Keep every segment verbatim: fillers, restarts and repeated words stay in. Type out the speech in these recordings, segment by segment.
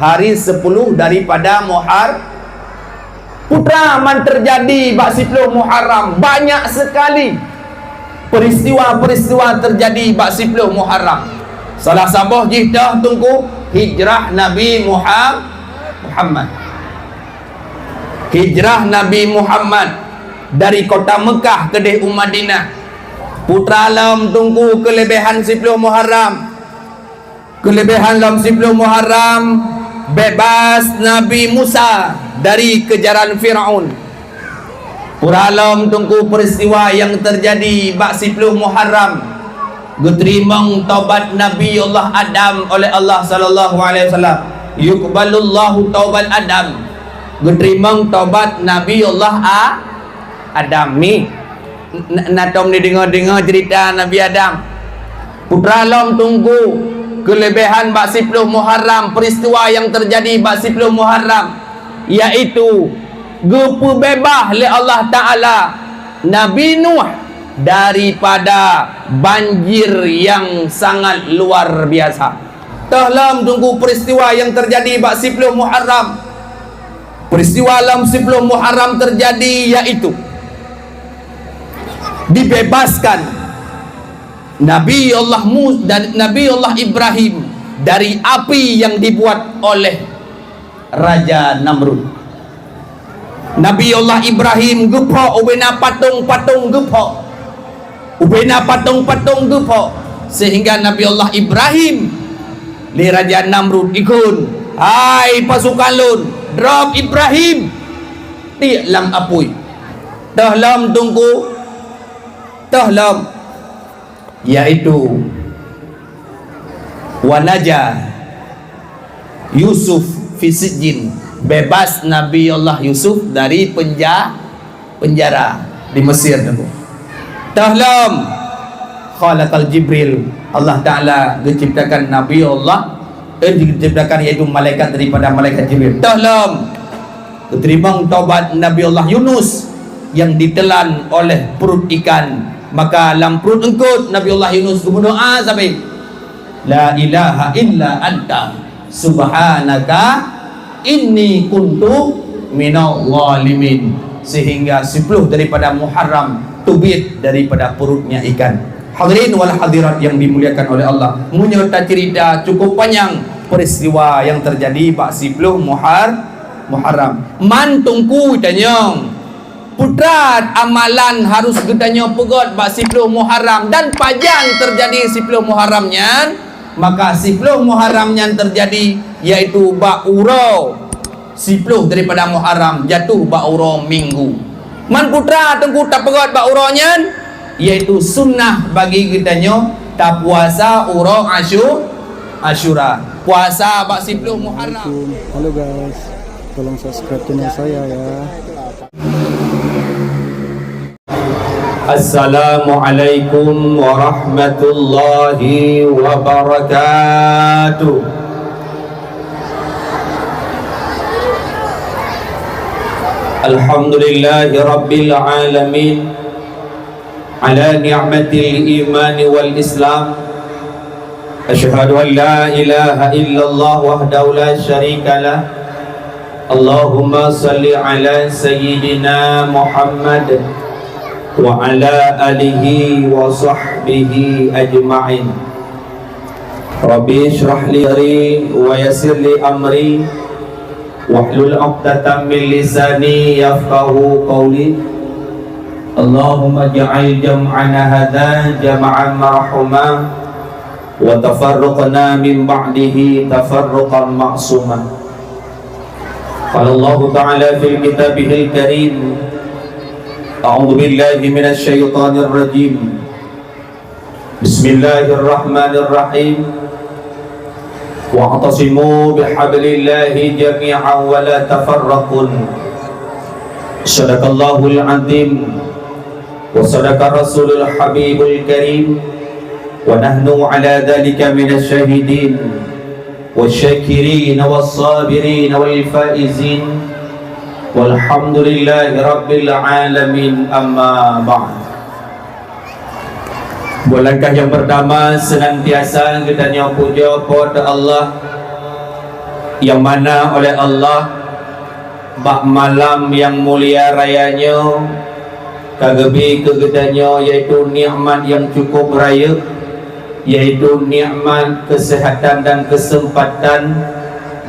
Hari sepuluh daripada Muhar-, putra man terjadi bak siploh Muharram, banyak sekali peristiwa-peristiwa terjadi bak siploh Muharram. Salah saboh jih toh Teungku, hijrah Nabi Muha-, Muhammad. Hijrah Nabi Muhammad dari kota Mekah keudeh u Madinah. Putra lom Teungku, keulebihan siploh Muharram. Keulebihan lom siploh Muharram, bebas Nabi Musa dari kejaran Firaun. Putra lom Teungku, peristiwa nyang terjadi bak siploh Muharram, geuteurimong taubat Nabi Allah Adam oleh Allah sallallahu alaihi wasallam. Yuqbalullahu taubat Adam. Geuteurimong taubat Nabi Allah A-, Adam. Mi, n-, n-, na tom dideungoe-deungoe cerita Nabi Adam. Putra lom Teungku, keulebihan bak siploh Muharram, peristiwa nyang terjadi bak siploh Muharram, yaitu geupeubeubaih lé Allah Taala Nabi Nuh daripada banjir nyang sangat luar biasa. Toh lom Teungku, peristiwa nyang terjadi bak siploh Muharram. Peristiwa lom siploh Muharram terjadi, yaitu dibebaskan Nabi Allah Mu-, dan Nabi Allah Ibrahim dari api yang dibuat oleh Raja Namrud. Nabi Allah Ibrahim geuphok ubena patong-patong geuphok. Ubena patong-patong geuphok. Sehingga Nabi Allah Ibrahim lé Raja Namrud ikheun, "Hai pasukan lôn, drob Ibrahim tiek lam apui." Toh lom Teungku, toh lom, yaitu wa naja Yusuf fi sijjin, bebas Nabi Allah Yusuf dari penja-, penjara di Mesir Teungku. Toh lom, khalaqal Jibril, Allah Taala geuciptakan Nabi Allah, eh, geuciptakan yaitu malaikat daripada malaikat Jibril. Toh lom, geuteurimong taubat Nabi Allah Yunus yang ditelan oleh perut ikan. Maka lam perut eungkot Nabi Allah Yunus geumeudoa sabe, "La ilaha illa anta subhanaka inni kuntu minal zalimin." Sehingga siploh daripada Muharram teubiet daripada perutnya ikan. Hadirin wal hadirat yang dimuliakan oleh Allah, meunyoe tacerita cukup panjang peristiwa yang terjadi bak siploh Muhar-, Muharram. Man Teungku tanyong, peue teuma amalan harus geutanyoe peugét bak siploh Muharram dan pajan terjadi siploh Muharram nyan? Maka siploh Muharram nyan terjadi, yaitu bak uroe siploh daripada Muharram jatuh bak uroe Minggu. Man peue teuma Teungku tapeugét bak uroe nyan, yaitu sunnah bagi geutanyoe tapuasa uroe Asyu-, Asyura. Puasa bak siploh Muharram. Assalamualaikum. Halo guys, tolong subscribe channel saya ya. Assalamualaikum warahmatullahi wabarakatuh. Alhamdulillahi rabbil alamin, ala ni'matil imani wal islam. Asyhadu an la ilaha illallah wahdahu la syarika lah. Allahumma salli ala sayyidina Muhammad wa ala alihi wa sahbihi ajma'in. Rabbi shrah li sadri wa yassir li amri wahlul 'uqdatam min lisani yafqahu qawli. Allahumma ij'al jam'ana hadza jam'an marhuma wa tafarruqana min ba'dihi tafarruqan ma'suma. Qala Allahu ta'ala fil kitabihil karim, a'udzu billahi minasy syaithanir rajim. Bismillahirrahmanirrahim. Wa'tasimu bihablillahi jami'an wa la tafarraqun. Sadaqallahul azim. Wa sadaqa rasulul habibul karim. Wa nahnu ala dzalika minasy syahidin wasyakirin wassabirin wal faizin. Walhamdulillahi rabbil alamin. Amma ba'd. Buat langkah nyang pertama, senantiasa geutanyoe pujoe Po teu Allah, Nyang mana oleh Allah bak malam nyang mulia raya nyoe ka geubri keu geutanyoe, yaitu nikmat nyang cukup rayeuk, yaitu nikmat keuseuhatan dan keuseumpatan,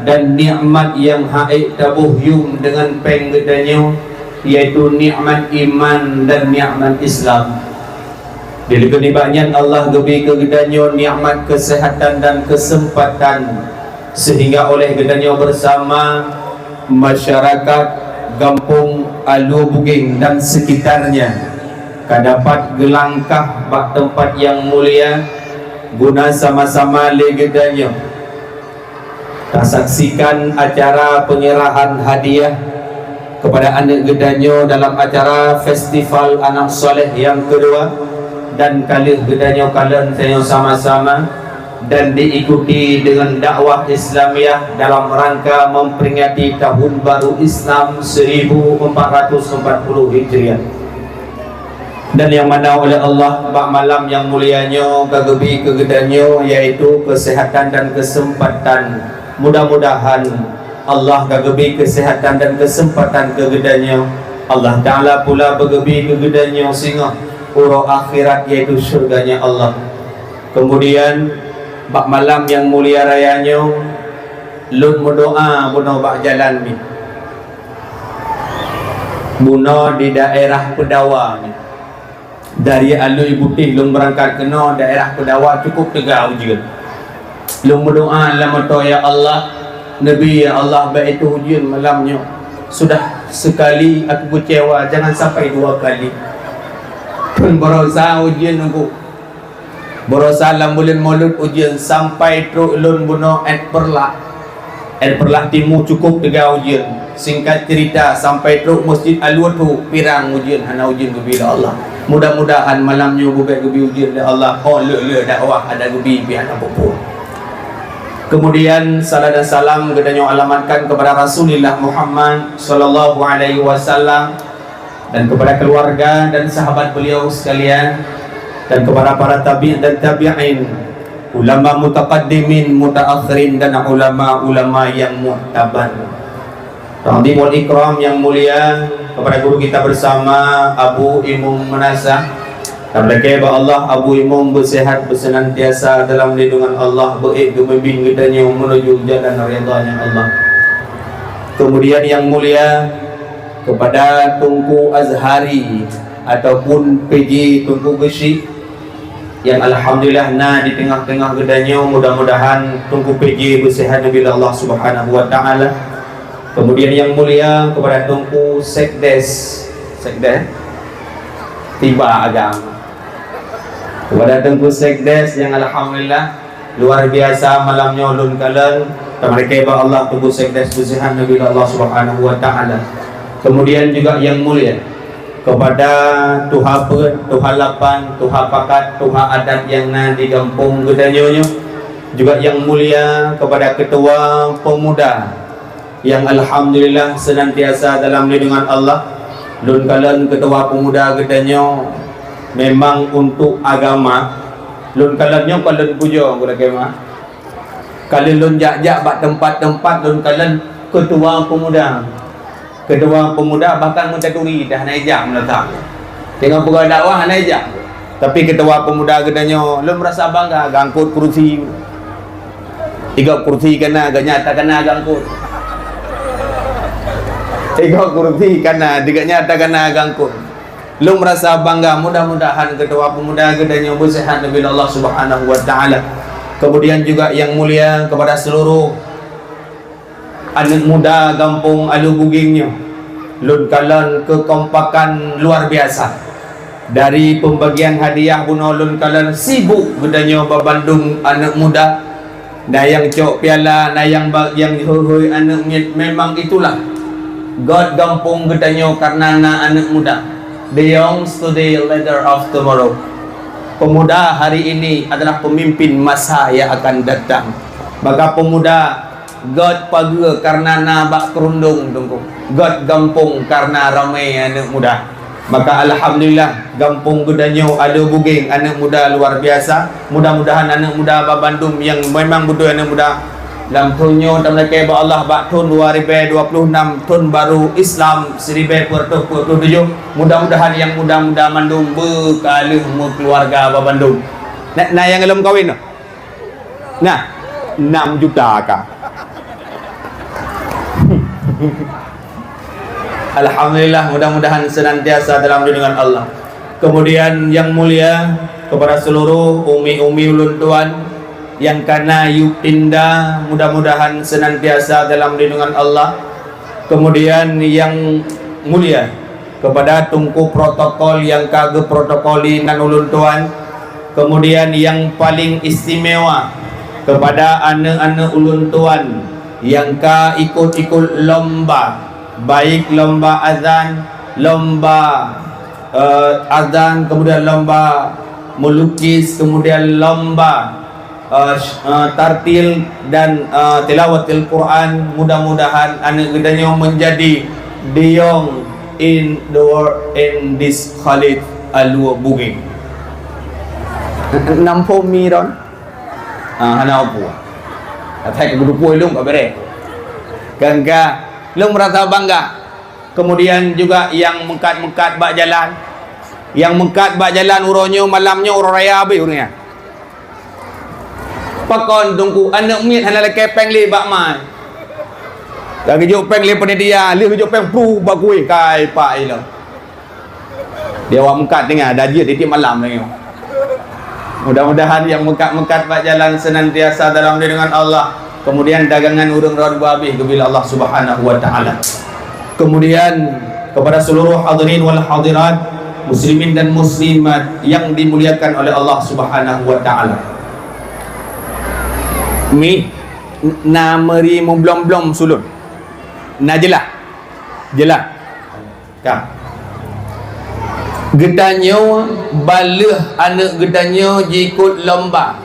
dan nikmat nyang ha'ék taboh yuem deungon péng geutanyoe, yaitu nikmat iman dan nikmat Islam. Di leubeh nibak nyan, Allah geubri keu geutanyoe nikmat keuseuhatan dan keuseumpatan, seuhingga oleh geutanyoe beusama masyarakat gampông Alue Bugeng dan sekitarnya ka dapat geulangkah bak teumpat nyang mulia guna sama-sama lé geutanyoe tasaksikan acara penyerahan hadiah kepada aneuk geutanyoe dalam acara Festival Anak Saleh nyang keudua, dan ka lheueh geutanyoe kalon tanyoe sama-sama dan diikuti dengan dakwah Islamiyah dalam rangka memperingati Tahun Baru Islam seribu empat ratus empat puluh Hijriah. Dan nyang mana oleh Allah bak malam nyang mulia nyoe ka geubri keu geutanyoe, yaitu keuseuhatan dan keuseumpatan. Mudah-mudahan Allah ka geubri keuseuhatan dan keuseumpatan keu geutanyoe. Allah Ta'ala pula beugeubri keu geutanyoe singoh uroe akhirat, yaitu syurga-Nya Allah. Kemudian, bak malam nyang mulia raya nyoe, lôn meudoa bunoe bak jalan nyoe. Bunoe di daerah Peudawa nyoe. Dari Alui Butéh lôn beurangkat keunoe, daerah Peudawa cukup teuga ujeuen. Lôn meudoa lam meutoe, "Ya Allah, neubi, ya Allah, bèk itoh ujeuen malam nyoe. Sudah sekali aku kecewa, jangan sampai dua kali." Pun barosa ujeuen nunggu. Barosa lam buleuen Maulud ujeuen sampai trok lôn bunoe èt Peureulak. Èt Peureulak Timu cukup teuga ujeuen. Singkat cerita, sampai trok Masjid Alue Tho pirang ujeuen, hana ujeuen geubri lé Allah. Mudah-mudahan malam nyoe beubèk geubri ujeuen lé Allah. Oh, le-le dakwah adak geubri pih hana peue-peue. Kemudian, salam dan salam geutanyoe alamatkan kepada Rasulullah Muhammad sallallahu alaihi wasallam dan kepada keluarga dan sahabat beliau sekalian, dan kepada para tabi' dan tabi'in, ulama mutaqaddimin, mutaakhirin, dan ulama-ulama yang mu'tabar. Ta'zim wal ikram yang mulia kepada guru kita bersama, Abu Imum Meunasah. Tameulakèe bak Allah, Abu Imum beusehat, beusenantiasa dalam lindungan Allah, beuék geumimpin geutanyoe menuju jalan ridha-Nya Allah. Kemudian yang mulia, kepada Teungku Azhari ataupun P J Teungku Geuchik, nyang alhamdulillah na di teungoh-teungoh geutanyoe. Mudah-mudahan Teungku P J beusehat neubi lé Allah Subhanahu wa Ta'ala. Kemudian yang mulia kepada Teungku Sekdes, Sekdes tiba agam. Kepada Teungku Sekdes nyang alhamdulillah luar biasa malam nyoe lôn kalon, tameulakèe bak Allah Teungku Sekdes beusehat neubi lé Allah Subhanahu wa Ta'ala. Kemudian juga yang mulia kepada tuha peuet, tuha lapan, tuha pakat, tuha adat nyang na di gampông geutanyoe nyoe. Juga yang mulia kepada ketua pemuda yang alhamdulillah senantiasa dalam lindungan Allah. Lôn kalon ketua pemuda geutanyoe memang untuk agama. Lôn kalon nyoe kon lôn pujoe, geutanyoe mah. Ka lheueh lôn jak-jak bak teumpat-teumpat, lôn kalon ketua pemuda. Ketua pemuda bahkan meutaturi dah hana ijak meunasah. Teungoh peugah dakwah hana ijak. Tapi ketua pemuda geutanyoe lôn merasa bangga, geuangkot kursi. Tiga kursi kana, geuh nyan takana geuangkot. Tiga kursi kana, geuh nyan takana geuangkot. Lôn merasa bangga, mudah-mudahan ketua pemuda geutanyoe beusehat neubi lé Allah Subhanahu wa Ta'ala. Kemudian juga yang mulia kepada seluruh aneuk muda gampông Alue Bugeng nyoe, lôn kalon keukompakan luar biasa. Dari pembagian hadiah bunoe lôn kalon sibuk geutanyoe bak bandum aneuk muda. Na nyang cok piala, na nyang ba-, nyang hôi-hôi aneuk miet. Memang itulah göt gampông geutanyoe karena na aneuk muda. The young today, leader of tomorrow. Pemuda hari ini adalah pemimpin masa yang akan datang. Maka pemuda göt pageue karena na bak keurundong teungku. Göt gampông karena ramé aneuk muda. Maka alhamdulillah, gampông geutanyoe Alue Bugeng aneuk muda luar biasa. Mudah-mudahan aneuk muda bak bandum nyang memang beutôi aneuk muda Lam thôn nyoe tameulakée bak Allah bak thôn dua ribée dua puluh enam, thôn baru Islam siribée peuet reutôh peuet puluh tujoh. Mudah-mudahan nyang muda-muda mandum beukaleuh meukeuluwarga babandum. Na, na nyang lom kawin? Nah, enam juta ka. Alhamdulillah, mudah-mudahan senantiasa dalam lindungan Allah. Kemudian yang mulia kepada seluruh umi-umi ulôn tuan yang kana yub tinda, mudah-mudahan senantiasa dalam lindungan Allah. Kemudian yang mulia kepada teungku protokol yang ka geuprotokoli nan ulôn tuan, kemudian yang paling istimewa kepada aneuk-aneuk ulôn tuan yang ka ikut-ikut lomba, baik lomba azan, lomba, eh, azan, kemudian lomba melukis, kemudian lomba eh, sh-, eh, tartil dan, eh, tilawatil Quran. Mudah-mudahan aneuk geutanyoe menjadi the young in the world in this Khalid Alue Bugeng. Nam phom mi ron? Ah, hana apa. Asai keu geudupoe lôn ka bereh. Gangga, lôn merasa bangga. Kemudian juga yang meukat-meukat bak jalan. Yang meukat bak jalan uroe nyoe, malam nyoe uroe raya habéh ureuëng nyan. Pakon teungku, aneuk miet hana lakée péng lé bak ma. Ka geujok péng lé panitia, lheueh geujok péng pruh bak kueh, kai pak ilong. Di awak meukat tinggai, dah jeuet tieb-tieb malam lagée nyoe. Mudah-mudahan nyang meukat-meukat bak jalan senantiasa dalam lindungan Allah. Kemudian dagangan ureuëng rot beuhabéh geubila Allah Subhanahu wa Taala. Kemudian kepada seluruh hadirin wal hadirat, muslimin dan muslimat yang dimuliakan oleh Allah Subhanahu wa Taala. Mi, na meuri mublom-blom sulon. Na jeulaih. Jeulaih. Ka. Geutanyoe baleueh aneuk geutanyoe jiikot lomba.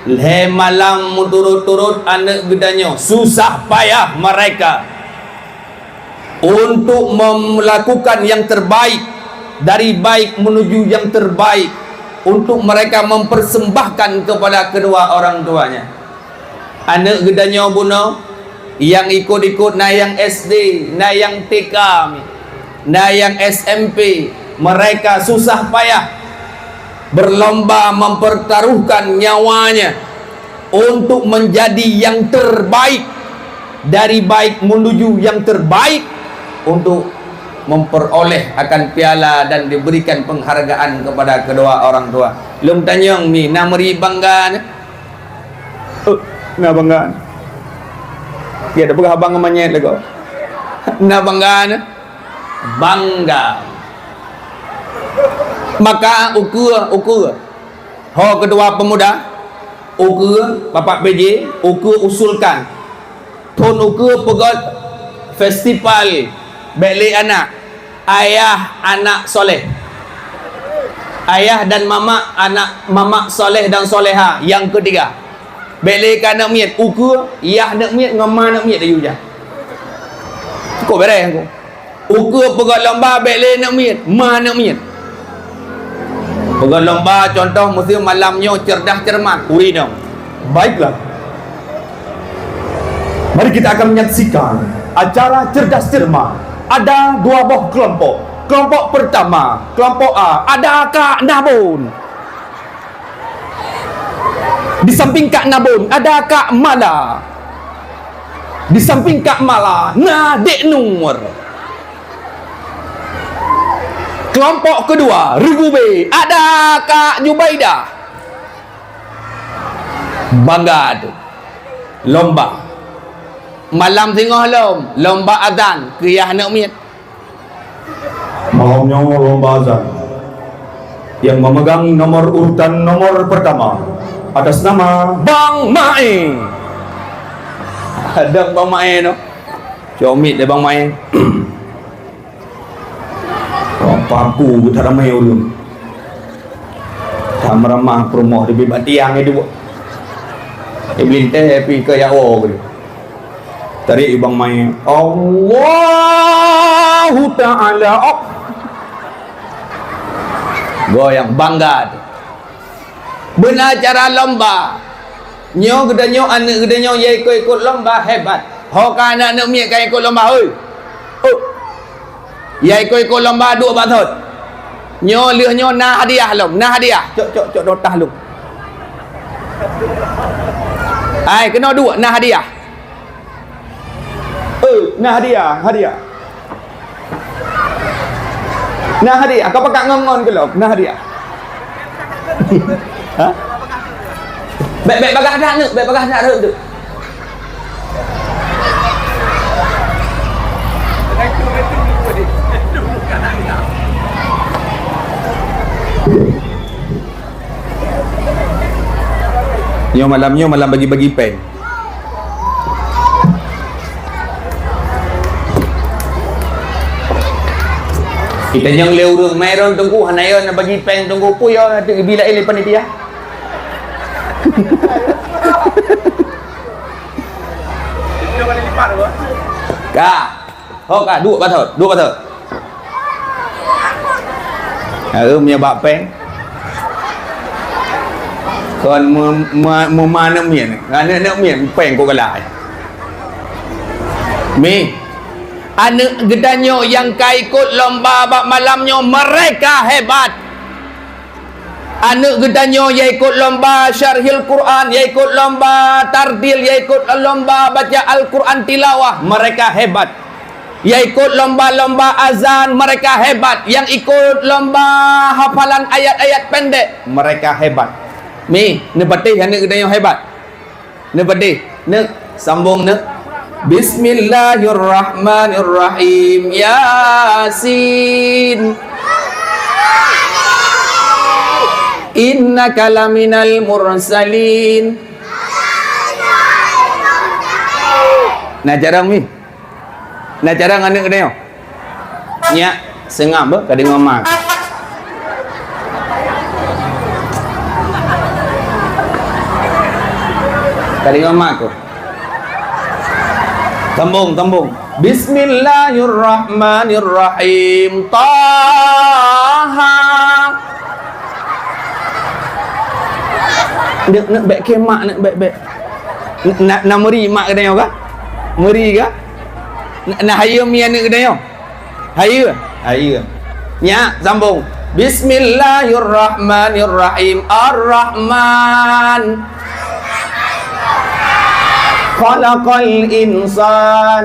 Lhée malam meuturot-turot aneuk geutanyoe susah payah mereka untuk melakukan yang terbaik, dari baik menuju yang terbaik, untuk mereka mempersembahkan kepada kedua orang tuanya. Aneuk geutanyoe bunoe, nyang ikot-ikot na nyang S D, na nyang T K, na nyang S M P, mereka susah payah berlomba mempertaruhkan nyawanya untuk menjadi yang terbaik, dari baik menuju yang terbaik, untuk memperoleh akan piala dan diberikan penghargaan kepada kedua orang tua. Lôn tanyong mi, na meuri bangga nyoe? Oh, na bangga. Ya, dah peugah abang manyét lagoe. Na bangga nyoe? Bangga. Maka ukeue, ukeue. Ho ketua pemuda, ukeue Bapak P J, ukeue usulkan. Thon ukeue peugöt festival bék lé anak, ayah anak soleh. Ayah dan mamak, anak mamak soleh dan soleha nyang keutiga. Bék lé keu aneuk miet, ukeue yah aneuk miet ngon ma aneuk miet ayue jak. Cukup beres aku. Ukeue peugöt lomba bék lé aneuk miet, ma aneuk miet. Peugöt lomba contoh museum malam nyoe cerdas cermat, uri dong. Baiklah. Mari kita akan menyaksikan acara cerdas cermat. Ada dua boh kelompok. Kelompok pertama, kelompok A, ada Kak Nabon. Di samping Kak Nabon, ada Kak Mala. Di samping Kak Mala, na Dek Nur. Kelompok kedua, Regu B, ada Kak Jubaidah. Bangga tu. Lomba. Malam singoh lom, lomba azan, keu yah aneuk miet. Malam nyoe lomba azan. Yang memegang nomor urutan nomor pertama atas nama Bang Mae. Ada Bang Mae tu. Comit deh Bang Mae. Paku geuta ramai ulun. Tam ramah peurumoh di bibak tiang itu. Iblin teh pi ke yawo gitu. Tarik ibang main. Allahu Ta'ala. Op. Goyang bangga tu. Beuna cara lomba. Nyoe geutanyoe, aneuk geutanyoe nyang ikot-ikot lomba hebat. Ho ka aneuk-aneuk miet ka ikot lomba, hoi. Oh. Nyang ikot-ikot lomba duek bak thot. Nyoe lheueh nyoe na hadiah lom, na hadiah. Cok, cok, cok, dotah lom. Hai, keunoe duek, na hadiah. Eh, na hadiah, hadiah. Na hadiah, ka pakat ngon-ngon keu lom, na hadiah. Ha? Bèk, bèk bagaih that neuk, bèk bagaih that rhot neuk. Nyoe malam nyoe malam bagi-bagi péng. Itanyong lé ureueng, "Mai ron Teungku, hana yo na bagi péng Teungku, peue yo na teubi laén lé panitia?" Ka. Ho ka, duek bak thot, duek bak thot. Aeu, meunyoe bak péng. Kon me-, me-, meuma aneuk miet, aneuk-aneuk miet péng kok galak. Mi, aneuk geutanyoe nyang ka ikot lomba bak malam nyoe, mereka hebat. Aneuk geutanyoe nyang ikot lomba syarhil Quran, nyang ikot lomba tartil, nyang ikot lomba baca Al-Quran tilawah, mereka hebat. Nyang ikot lomba-lomba azan, mereka hebat. Nyang ikot lomba hafalan ayat-ayat pendek, mereka hebat. Mi, neupatéh aneuk geutanyoe hebat. Neupatéh, neuk, sambong neuk. Bismillahirrahmanirrahim. Yasin. Innaka laminal mursalin. Na carông mi. Na carông aneuk geutanyoe. Nyak, seungab beuh, ka deungoe ma. Ka deungoe ma ku. Sambong, sambong. Bismillahirrahmanirrahim. Taha. Neuk, neuk, bèk kheun mak, neuk, bèk, bèk. Na, na meuri mak geutanyoe kah? Meuri kah? Na, na hayeue mi aneuk geutanyoe? Hayeue? Hayeue. Nyak, sambong. Bismillahirrahmanirrahim. Ar-Rahman. Khalaqal insan.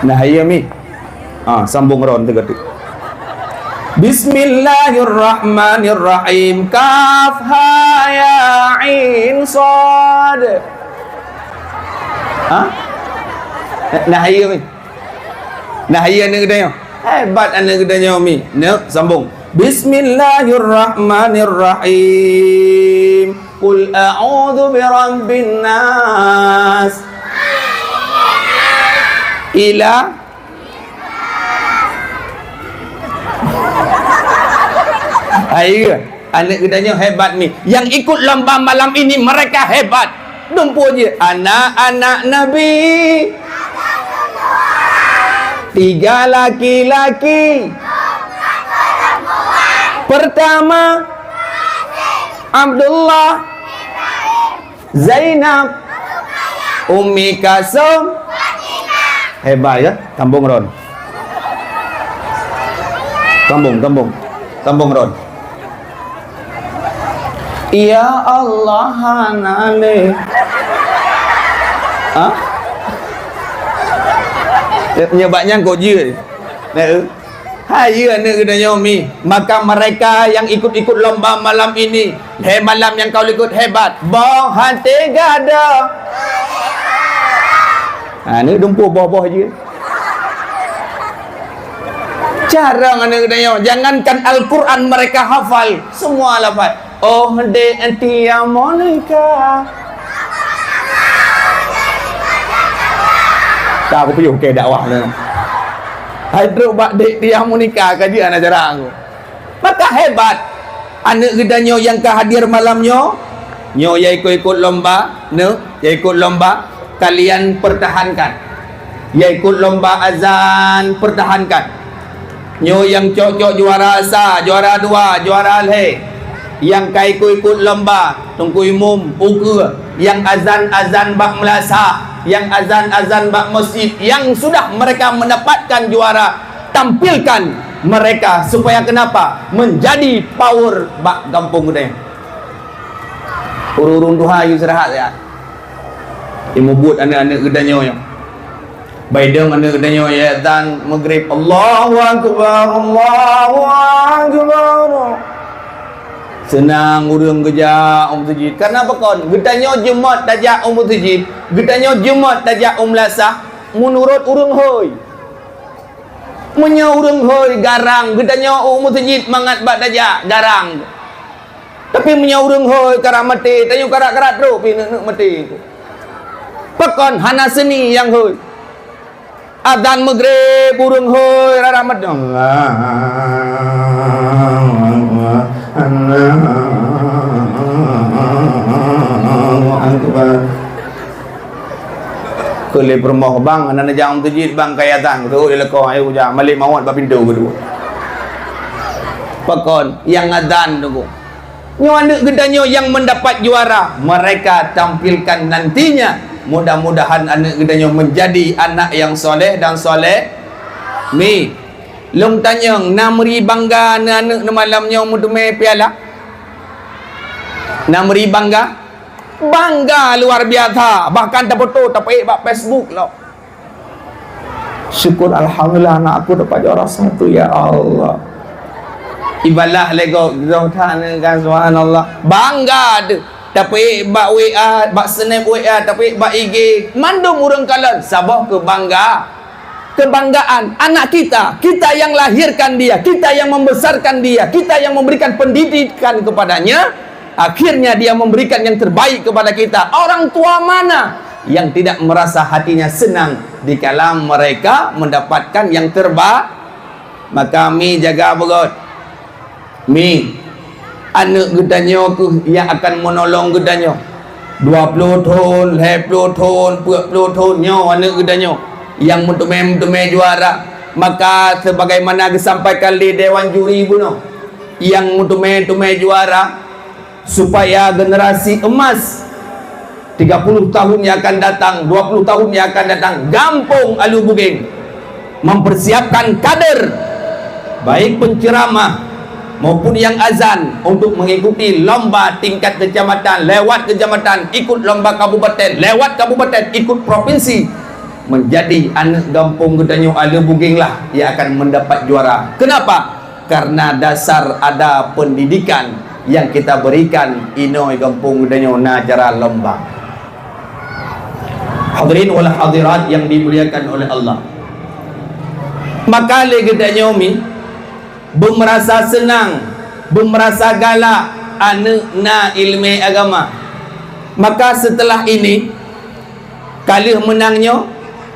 Na hayeue mi. Ah, sambong ron teuka teuk. Bismillahirrahmanirrahim. Kaf ha ya ain sad. Ha? Nah, hayeue mi. Nah, hayeue aneuk geutanyoe. Hebat aneuk geutanyoe mi. Neuk, sambong. Bismillahirrahmanirrahim. Qul a'udzu birabbin nas. Ila. Hai, aneuk geutanyoe hebat mi. Yang ikut lomba malam ini mereka hebat. Dumpeue jih anak-anak Nabi. Tiga laki-laki. Pertama, Abdullah. Zainab, Ummi Kalsum. Hebat ya, sambong ron. Sambong, sambong. Sambong ron. Ya Allah, hana lé. Ha? Nyoe bak nyan kok jeuet. Nah, eh. Hai, ya, aneuk geutanyoe mi. Maka mereka yang ikut-ikut lomba malam ini, he, malam nyang ka likot hebat. Boh até gada. Ha, ni dumpeue boh-boh jih. Carông aneuk geutanyoe, jangankan Al-Quran mereka hafal, semua lafaz. Oh, Dek Tia Monica. Ka kupiôh keu dakwah nyoe. Hai trok bak Dek Tia Monica ka jeuet aneuk jarang. Maka hebat aneuk geutanyoe nyang ka hadir malam nyoe, nyoe ya ikut-ikut lomba, nyoe ya ikut lomba, kalian pertahankan. Ya ikut lomba azan, pertahankan. Nyoe nyang cok-cok juara sa, juara dua, juara lhèe. Nyang ka ikut-ikut lomba, Teungku Imum, ukeue, nyang azan-azan bak meulasah, nyang azan-azan bak meuseujid, yang sudah mereka mendapatkan juara, tampilkan mereka supaya kenapa? Menjadi power bak gampông geutanyoe. Ureuëng-ureuëng tuha yue istirahat ya. Imubuet aneuëk-aneuëk geutanyoe nyoe. Baidong aneuëk geutanyoe ya azan maghrib, Allahu Akbar, Allahu Akbar. Seunang ureuëng geujak u meuseujid. Karena pakon? Geutanyoe Jumat tajak u meuseujid, geutanyoe Jumat tajak u meulasah meunurot ureuëng hôi. Meunyoe ureuëng hôi garang, geutanyoe u meuseujid mangat bak tajak garang. Tapi meunyoe ureuëng hôi karap maté, tanyoe karap-karap trok pih neuk-neuk maté. Pakon hana seuni nyang hôi. Azan maghrib ureuëng hôi rara meudoe. Allahu Akbar. Allahu Akbar. Keu lé peurumoh bang, hana neujak meuseujid bang, kaya azan, keu lé leuko, ayo kujak, malek mawat bak pintoe keudua. Pakon, nyang azan tu. Nyoe aneuëk geutanyoe yang mendapat juara, mereka tampilkan nantinya. Mudah-mudahan aneuëk geutanyoe menjadi anak yang soleh dan soleh. Mi, lôn tanyong, na meuri bangga aneuëk-aneuëk neumalam nyoe meuteumé piala? Na meuri bangga? Bangga luar biasa, bahkan tapoto, tapeuék bak Facebook lom. Syukur, alhamdulillah, anak aku dapat juara satu, ya Allah. Ibalah lego droe that kan, subhanallah. Bangga tu. Tapi bak W A, bak snap W A, tapi bak I G, mandum ureuëng kalon saboh kebangga, kebanggaan anak kita, kita yang lahirkan dia, kita yang membesarkan dia, kita yang memberikan pendidikan kepadanya. Akhirnya dia memberikan yang terbaik kepada kita. Orang tua mana yang tidak merasa hatinya senang dikala mereka mendapatkan yang terbaik? Maka mi jaga beugöt. Mi, aneuëk geutanyoe keuh yang akan menolong geutanyoe. Dua puluh thon, lhée ploh thon, peuet ploh thon nyoe aneuëk geutanyoe yang meuteumé-meuteumé juara. Maka sebagaimana geusampaikan lé dewan juri bunoe, yang meuteumé-teumé juara, supaya generasi emas tiga puluh tahun yang akan datang, dua puluh tahun yang akan datang, gampông Alue Bugeng mempersiapkan kader, baik penceramah maupun yang azan, untuk mengikuti lomba tingkat kecamatan, lewat kecamatan, ikut lomba kabupaten, lewat kabupaten, ikut provinsi, menjadi aneuëk gampông geutanyoe Alue Bugeng lah yang akan mendapat juara. Kenapa? Karena dasar ada pendidikan yang kita berikan inoe gampông geutanyoe na cara lomba. Hadirin wal hadirat yang dimuliakan oleh Allah. Maka lé geutanyoe mi, beumerasa seunang, beumerasa galak aneuëk na iéleumé agama. Maka setelah ini, ka lheueh meunang nyoe,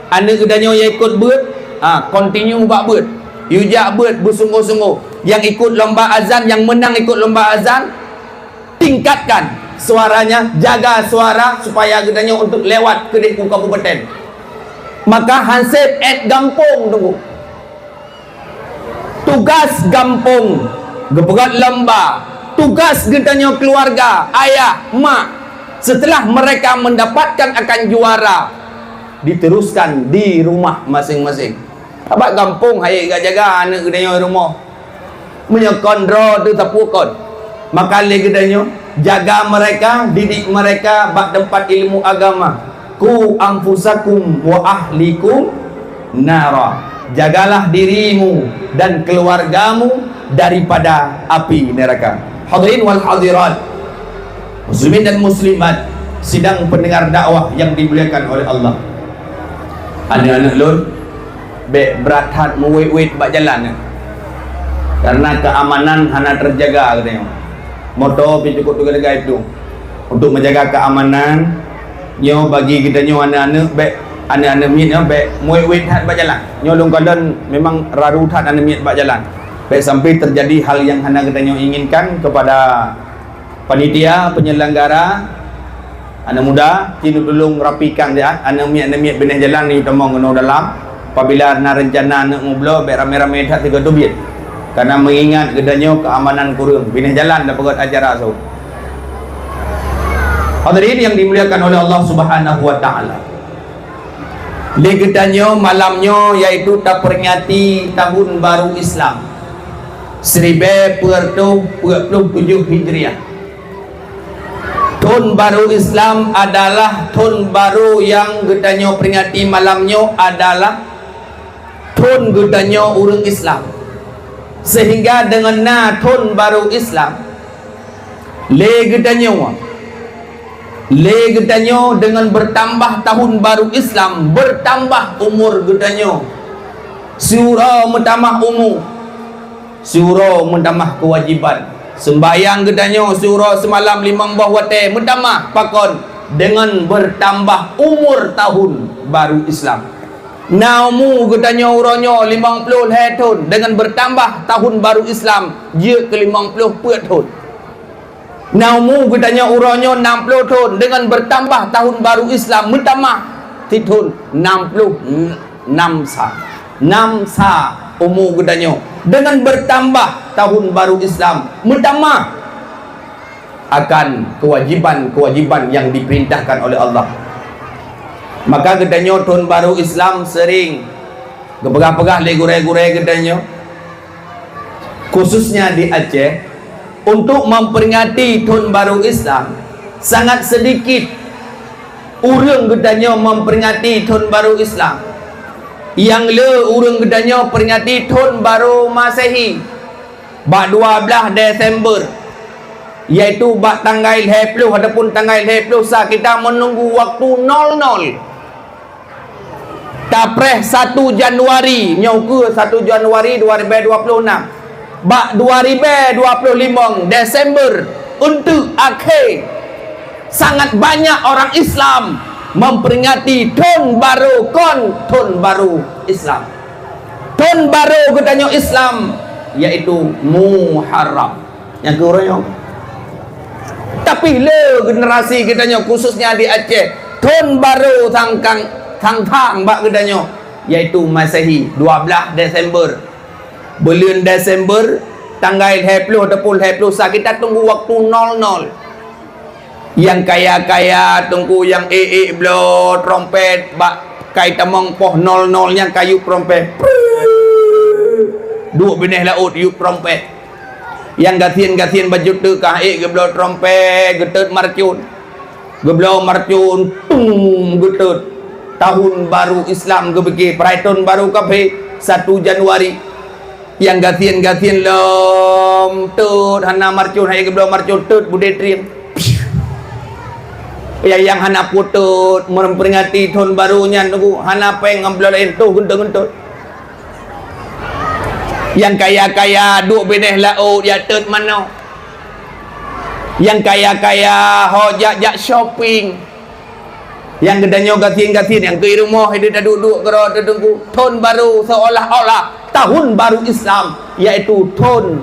aneuëk geutanyoe nyang ikot beuet, ha, continue bak beuet. Yue jak beuet beusunggoh-sunggoh. Nyang ikot lomba azan, nyang meunang ikot lomba azan, tingkatkan suaranya, jaga suara supaya geutanyoe untuk lewat keudeh u kabupaten. Maka han sép ék gampông teungku. Tugas gampông geupeugöt lomba, tugas geutanyoe keuluwarga, ayah, mak, seuteulah meureka meundapatkan akan juara, diteuruskan di rumoh maséng-maséng. Sabab gampông han ék jaga aneuëk geutanyoe rumoh. Meunyoe kon droe teuh sapeue kon, maka lé geutanyoe jaga meureka, didik meureka bak teumpat ilmu agama. "Qu anfusakum wa ahlikum nara." Jagalah dirimu dan keluargamu daripada api neraka. Hadirin wal hadirat, muslimin dan muslimat, sidang pendengar dakwah yang dimuliakan oleh Allah. Aneuëk-aneuëk lôn, bék brat that meuwét-wét bak jalan, eh. Karena keamanan hana terjaga, katanya. Moto pih cukup teuga-teuga itu. Untuk menjaga keamanan, nyoe bagi geutanyoe aneuëk-aneuëk, bék, aneuëk-aneuëk miet nyoe bék meuwét-wét that bak jalan. Nyoe lôn kalon memang raru that aneuëk miet bak jalan. Bék sampai terjadi hal yang hana geutanyoe inginkan kepada panitia penyelenggara. Aneuëk muda, ci neutulông rapikan siat, aneuëk miet-aneuëk miet binéh jalan nyoe tamong keunoe dalam. Apabila na reuncana aneuëk meubloe, bék ramé-ramé that sigoe teubiet. Karena mengingat geutanyoe keamanan kureueng, binéh jalan tapeugét acara sôk. Hadirin yang dimuliakan oleh Allah Subhanahu wa Ta'ala. Lé geutanyoe malam nyoe yaitu taperingati tahun baru Islam, siribée peuet reutôh peuet ploh tujoh Hijriah. Thon baru Islam adalah thon baru nyang geutanyoe peringati malam nyoe adalah thon geutanyoe ureuëng Islam. Sehingga deungon na thon baru Islam, lé geutanyoe, lé geutanyoe deungon bertambah tahun baru Islam, bertambah umur geutanyoe. Siuroe meutamah umu, siuroe meutamah keuwajiban. Seumbahyang geutanyoe siuroe seumalam limong boh watée meutamah pakon deungon bertambah umur tahun baru Islam. Na umu geutanyoe uroe nyoe limong ploh lhée thon deungon bertambah tahun baru Islam jeuet keu limong ploh peuet thon. Na umu geutanyoe uroe nyoe nam ploh thon deungon bertambah tahun baru Islam meutamah sithon nam ploh nam sa. Nam sa umu geutanyoe deungon bertambah tahun baru Islam meutamah akan kewajiban-kewajiban yang diperintahkan oleh Allah. Maka geutanyoe thon baru Islam sering geupeugah-peugah lé gurée-gurée geutanyoe, khususnya di Aceh, untuk memperingati thon baru Islam, sangat sedikit ureuëng geutanyoe memperingati thon baru Islam. Nyang le ureuëng geutanyoe peringati thon baru Masehi bak dua blaih Desember, yaitu bak tanggai lhée ploh ataupun tanggai lhée ploh sa kita menunggu waktu nol nol. Tapreh satu Januari, nyoe keue satu Januari dua ribu dua puluh enam. Bak dua ribu dua puluh lima Desember, untuk akhé, sangat banyak orang Islam memperingati thon baru kon thon baru Islam. Thon baru geutanyoe Islam, yaitu Muharram. Nyang keureueng. Tapi le generasi geutanyoe, khususnya di Aceh, thon baru sangkang, sangkang bak geutanyoe, yaitu Masehi, dua blaih Desember. Buleuen Desember, tanggai lhée ploh ataupun lhée ploh sa, kita tunggu waktu nol nol. Nyang kaya-kaya, teungku, nyang ék-ék bloe trompet bak kai tamong poh nol nol nyang ka yup trompet. Duek binéh laôt yup trompet. Nyang gasien-gasien baju teuk ka ék geubloe trompet, geutot marcon. Geubloe marcon, tung, geutot. Tahun baru Islam geubeuke, peurai thon baru kafé, satu Januari. Nyang gasien-gasien lom tot hana marcon, hai geubloe marcon tot budé trieng. Nyang, nyang hana putôt memperingati thon baru nyan, teungku, hana péng ngon bloe laén, toh geuntot-geuntot. Nyang kaya-kaya duek binéh laôt jak tot manoe. Nyang kaya-kaya ho jak, jak shopping. Nyang geutanyoe gasien-gasien nyang keu rumoh, hidup taduek-duek keudroe teungku. Thon baru seolah-olah tahun baru Islam, yaitu thon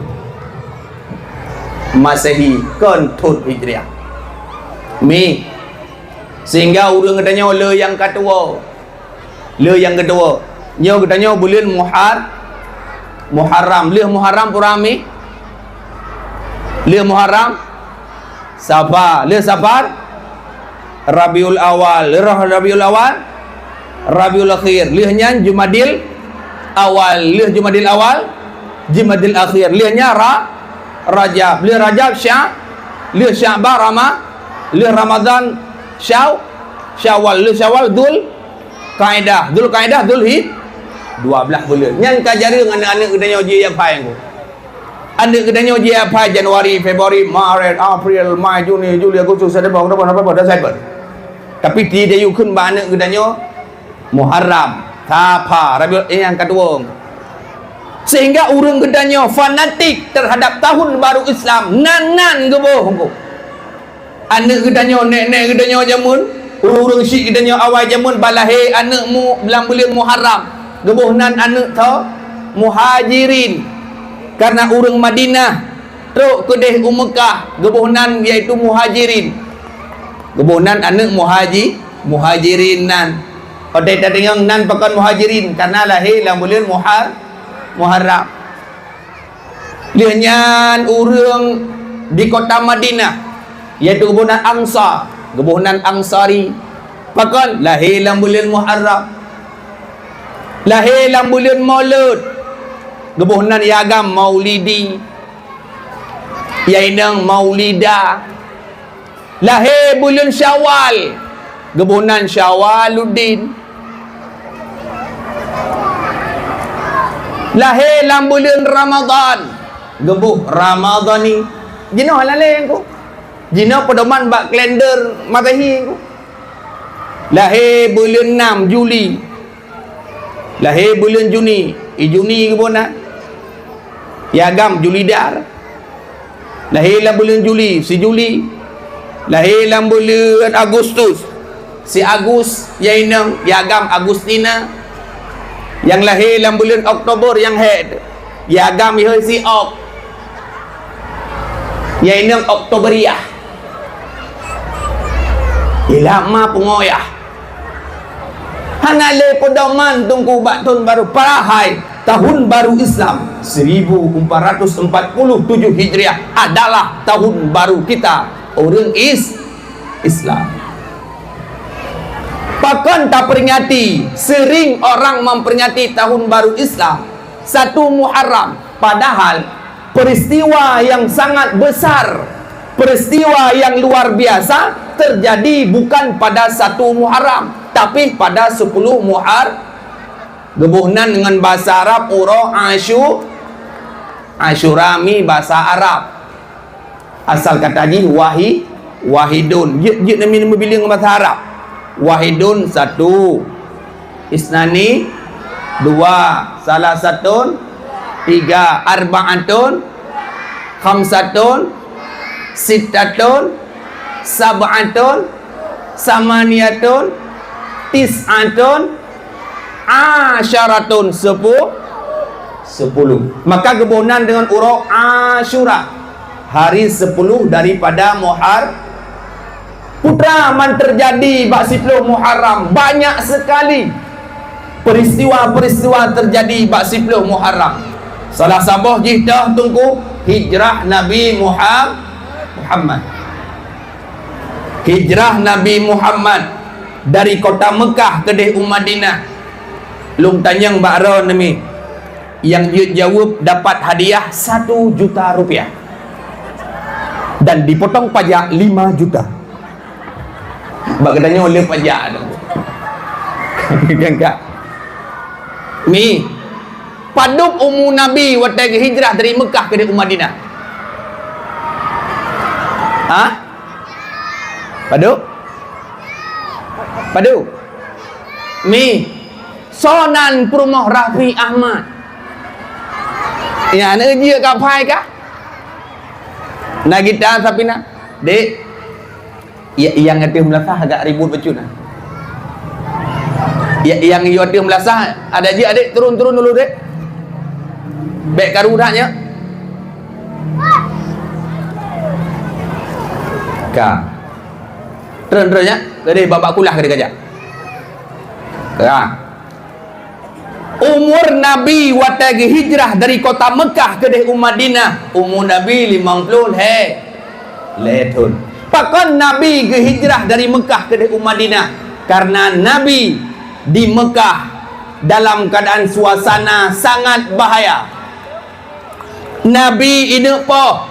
Masehi, kon thon Hijriah. Mi, sehingga ureuëng geutanyoe le nyang ka tuwoe. Le nyang keudua, nyoe geutanyoe buleuen Muhar-, Muharram. Lheueh Muharram peue rami? Lheueh Muharram, Safar. Lheueh Safar, Rabiul Awal. Lheueh Rabiul Awal, Rabiul Akhir. Lheueh nyan Jumadil Awal. Lheueh Jumadil Awal, Jumadil Akhir. Lheueh nyan Ra-, Rajab. Lheueh Rajab, Sya-, lheueh Sya'ban, Rama-, lheueh Ramadan, Syaw-, Syawal. Lheueh Syawal, Dzul Kaidah, Dzulkaidah, Dzulhij-, dua blaih buleuen. Nyan ka jareueng aneuëk-aneuëk geutanyoe jih jak phai ngon. Aneuëk geutanyoe jih jak phai Januari, Februari, Maret, April, Mai, Juni, Juli, Agustus, September, Oktober, November, Desember. Tapi ti dayukeun bak aneuëk geutanyoe Muharram, Safar, Rabiul, eh, nyang ka tuwoe. Sehingga ureuëng geutanyoe fanatik terhadap tahun baru Islam, nan-nan geuboh. Aneuëk geutanyoe, nèk-nèk geutanyoe jameun, ureuëng-ureuëng syiek geutanyoe awai jameun, bak lahé aneuëk mu-, lam buleuen Muharram, geuboh nan aneuëk tho Muhajirin. Karena ureuëng Madinah trok keudeh u Meukah, geuboh nan yaitu Muhajirin. Geuboh nan aneuëk Muhaji-, Muhajirin nan. Watèe tadeungoe nan pakon Muhajirin, karena lahé lam buleuen Muhar-, Muharram. Lheueh nyan ureuëng di kota Madinah, yaitu geuboh nan Ansar, geuboh nan Ansari. Pakon? Lahé lam buleuen Muharram. Lahé lam buleuen Maulud, geuboh nan ya agam Maulidi, ya inong Maulida. Lahé buleuen Syawal, geuboh nan Syawaluddin. Lahé lam buleuen Ramadhan, geuboh Ramadhani. Jinoe hana lé ku. Jinoe peudoman bak kalender Masehi ku. Lahé buleuen nam Juli, lahé buleuen Juni, i Juni geuboh nan. Ya agam Julidar. Lahé lam buleuen Juli, si Juli. Lahé lam buleuen Agustus, si Agus, ya inong, ya agam Agustina. Nyang lahé lam buleuen Oktober nyang hèk, ya agam ihôi si Ok, ya inong Oktoberiah. Ilama pungoyah. Hana lé peudoman Teungku bak thon barô, padahai tahun baru Islam seribu empat ratus empat puluh tujuh Hijriah adalah tahun baru kita ureuëng Is-, Islam. Pakon taperingati, sering orang memperingati tahun baru Islam, satu Muharram, padahal peristiwa yang sangat besar, peristiwa yang luar biasa terjadi bukan pada satu Muharram, tapi pada sepuluh Muhar-, geuboh nan deungon basa Arab uroe Asyu-, Asyura mi basa Arab. Asal kata jih wahi-, wahidun. Jeuet, jeuet nami, nami bileung basa Arab. Wahidun satu. Isnani dua. Salasatun tiga. Arba'atun khamsatun sittatun sab'atun samaniyatun tis'atun asyaratun sepu-, sepuluh. Maka geuboh nan deungon uroe Asyura, hari sepuluh daripada Muhar-, putra man terjadi bak siplôh Muharram, banyak sekali peristiwa-peristiwa terjadi bak siplôh Muharram. Salah saboh jih toh Teungku, hijrah Nabi Muha-, Muhammad. Hijrah Nabi Muhammad dari kota Mekah keudeh u Madinah. Lôn tanyong bak droeneuh mi, nyang jeuet jaweueb dapat hadiah satu juta rupiah dan dipotong pajak lima juta. Bak geutanyoe le pajak tu. Kan, Kak? Mi, padub umu Nabi watèe geuhijrah dari Mekah keudeh u Madinah? Ha? Padub? Padub? Mi, soe nan peurumoh Raffi Ahmad? Ya, na jeuet ka phai kah? Na gita sapi na? Dek, ya, nyang ateueh meulasah agak ribut bacut na. Ya, nyang ateueh meulasah, ada jih adek, turun, turun dulu, Dek. Bèk karu that nyan. Ka. Turun, turun nyan. Jadi babak kulah ka dikajak. Ka. Umur Nabi watèe geuhijrah dari kota Mekah keudeh u Madinah, umur Nabi limong ploh lhèe, lhèe thon. Pakon Nabi geuhijrah dari Mekah keudeh u Madinah? Karena Nabi di Mekah dalam keadaan suasana sangat bahaya. Nabi ineuk poh.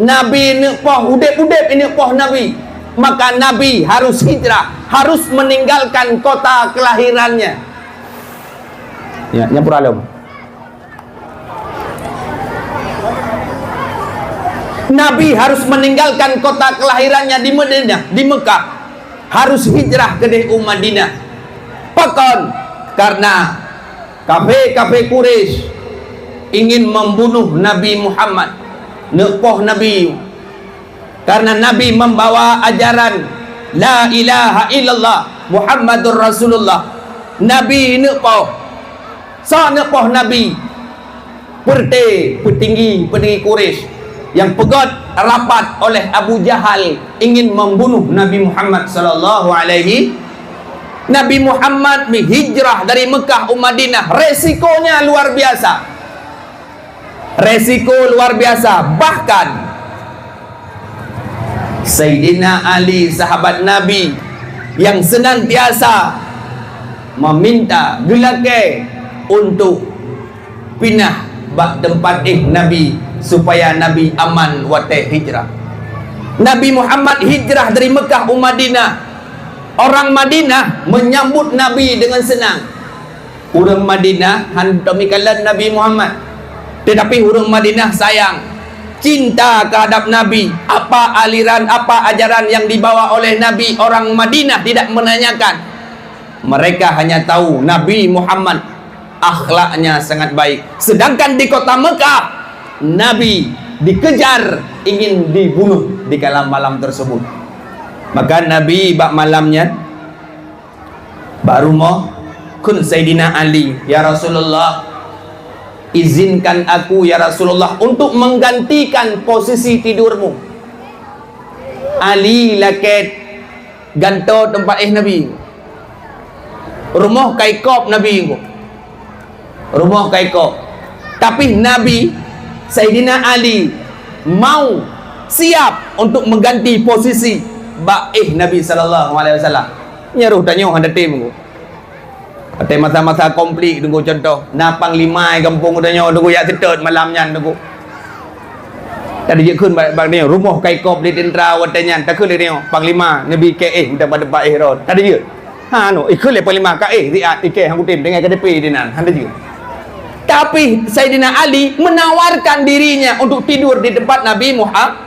Nabi ineuk poh, udép-udép ineuk poh Nabi. Maka Nabi harus hijrah, harus meninggalkan kota kelahirannya. Ya, nyampur alom. Nabi harus meninggalkan kota kelahirannya di Madinah, di Mekah. Harus hijrah keudeh u Madinah. Pakon? Karena kafé-kafé Quraisy ingin membunuh Nabi Muhammad, neuk poh Nabi. Karena Nabi membawa ajaran la ilaha illallah Muhammadur Rasulullah. Nabi neuk poh. Soe neuk poh Nabi? Peureute peutinggi-peutinggi Quraisy nyang peugöt rapat oleh Abu Jahal ingin membunuh Nabi Muhammad sallallahu alaihi. Nabi Muhammad meuhijrah dari Mekah u Madinah, resikonya luar biasa. Resiko luar biasa. Bahkan Saidina Ali, sahabat Nabi, yang senantiasa meminta, geulakée untuk pinah bak teumpat éh Nabi, supaya Nabi aman watée hijrah. Nabi Muhammad hijrah dari Mekah u Madinah. Orang Madinah menyambut Nabi dengan senang. Ureuëng Madinah hana tamikalon Nabi Muhammad. Tetapi ureuëng Madinah sayang, cinta keuhadap Nabi. Apa aliran, apa ajaran yang dibawa oleh Nabi, orang Madinah tidak menanyakan. Mereka hanya tahu Nabi Muhammad akhlaknya sangat baik. Sedangkan di kota Mekah, Nabi dikejar, ingin dibunuh di kala malam tersebut. Maka Nabi bak malam nyan bak rumoh, kheun Saidina Ali, "Ya Rasulullah, izinkan aku, ya Rasulullah, untuk menggantikan posisi tidurmu." Ali lakée gantoe teumpat éh Nabi. Rumoh ka ikôb Nabi. Rumoh ka ikôb. Tapi Nabi, Saidina Ali, mau, siap untuk mengganti posisi bak éh Nabi sallallahu alaihi wasallam. Nyan roh tanyoe hana tem. Watée masa-masa konflik, Teungku, contoh, na panglima gampông tanyoe, Teungku, jak seutôt malam nyan, Teungku. Tadi jeuet kheun bak, bak nyoe, rumoh ka ikôb lé tentara watée nyan, takheun lé nyoe, panglima, neubi kée éh, meuteumpat-teumpat éh rot. Tadi jeuet. Ha, anu, ikheun lé panglima, ka éh, siat, ikée, han kutem, tinggai K T P di nan, hana jeuet. Tapi Saidina Ali menawarkan dirinya untuk tidur di tempat Nabi Muhammad.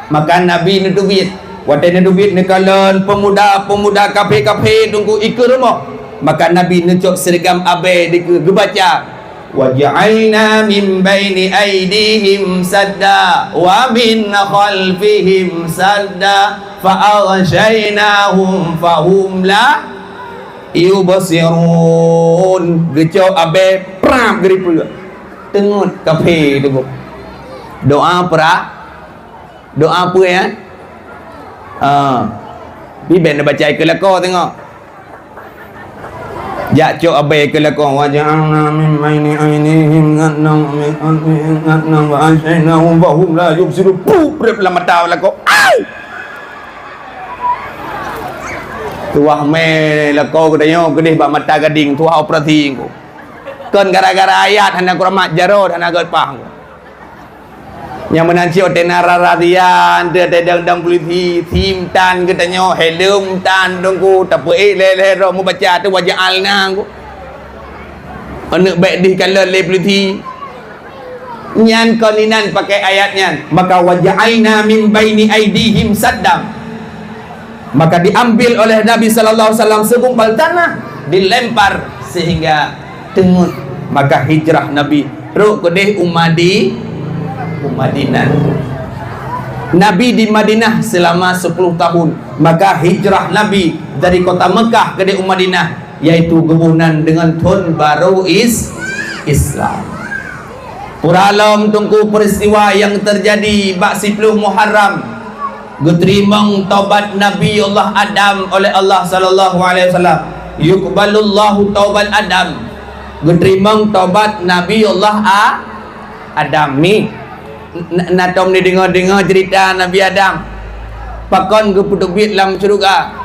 Maka Nabi neuteubiet. Watée neuteubiet neukalon peumuda-peumuda kafé-kafé Teungku ikeue rumoh. Maka Nabi neucok sirigam abée dikeue geubaca, "Waja'alna min baini aidihim sadda wa min khalfihim sadda fa aghsyainahum fahum la yubsirun." Geucok abée prap geuripeue. Teungeut kafé Teungku. Doa pra Doa peue nyan? Ha. Bi bèk neubaca ikeue lakoe teungoh. Jak cok abée ikeue lakoe, "Waja'alna min baini aidihim saddan wa min khalfihim saddan wa aghsyainahum fahum la yubsirun." Pup, reb lam mata lakoe. Ai! Tuwah mé lakoe geutanyoe keudeh bak mata gadéng, tuwah operasi engko. Kon gara-gara ayat hana kuramat, jaroe hana gét paih engko. Nyang meunan cit watée na razia, teuh watée dang-dang polisi, sim tan geutanyoe, helm tan Teungku, tapeuék lhée-lhée droe meubaca teuh waja'alna Teungku. Aneuk bék dih kalon lé polisi. Nyan kon inan pakai ayat nyan, maka waja'alna min baini aidihim saddan. Maka diambil oleh Nabi sallallahu alaihi wasallam segumpal tanah, dilempar sehingga teungeut. Maka hijrah Nabi trok keudeh u Madi-, u Madinah. Nabi di Madinah selama sepuluh tahun. Maka hijrah Nabi dari kota Mekah keudeh u Madinah, yaitu geuboh nan deungon thon barô is-, Islam. Pura lom Teungku peristiwa nyang teujadi bak siploh Muharram. Geuteurimong taubat Nabi Allah Adam oleh Allah sallallahu alaihi wasallam. Yuqbalullahu taubat Adam. Geuteurimong taubat Nabi Allah A-, Adam ni. N-, n-, na tom ni deungoe-deungoe cerita Nabi Adam. Pakon geupeuteubiet lam syeuruga.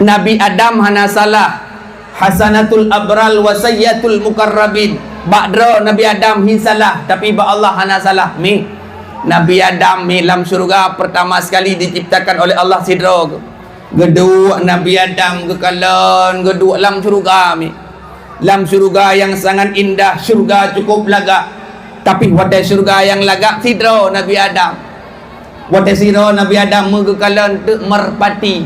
Nabi Adam hana salah. Hasanatul abral wa sayyiatul muqarrabin. Bak droe Nabi Adam hi salah, tapi bak Allah hana salah. Mi, Nabi Adam mi lam syeuruga pertama sekali diciptakan oleh Allah sidroe. Geuduek Nabi Adam geukalon, geuduek lam syeuruga mi. Lam syeuruga nyang sangat indah, syeuruga cukup lagak. Tapi watée syeuruga nyang lagak sidroe Nabi Adam. Watée sidroe Nabi Adam meugeukalon teuk meurpati.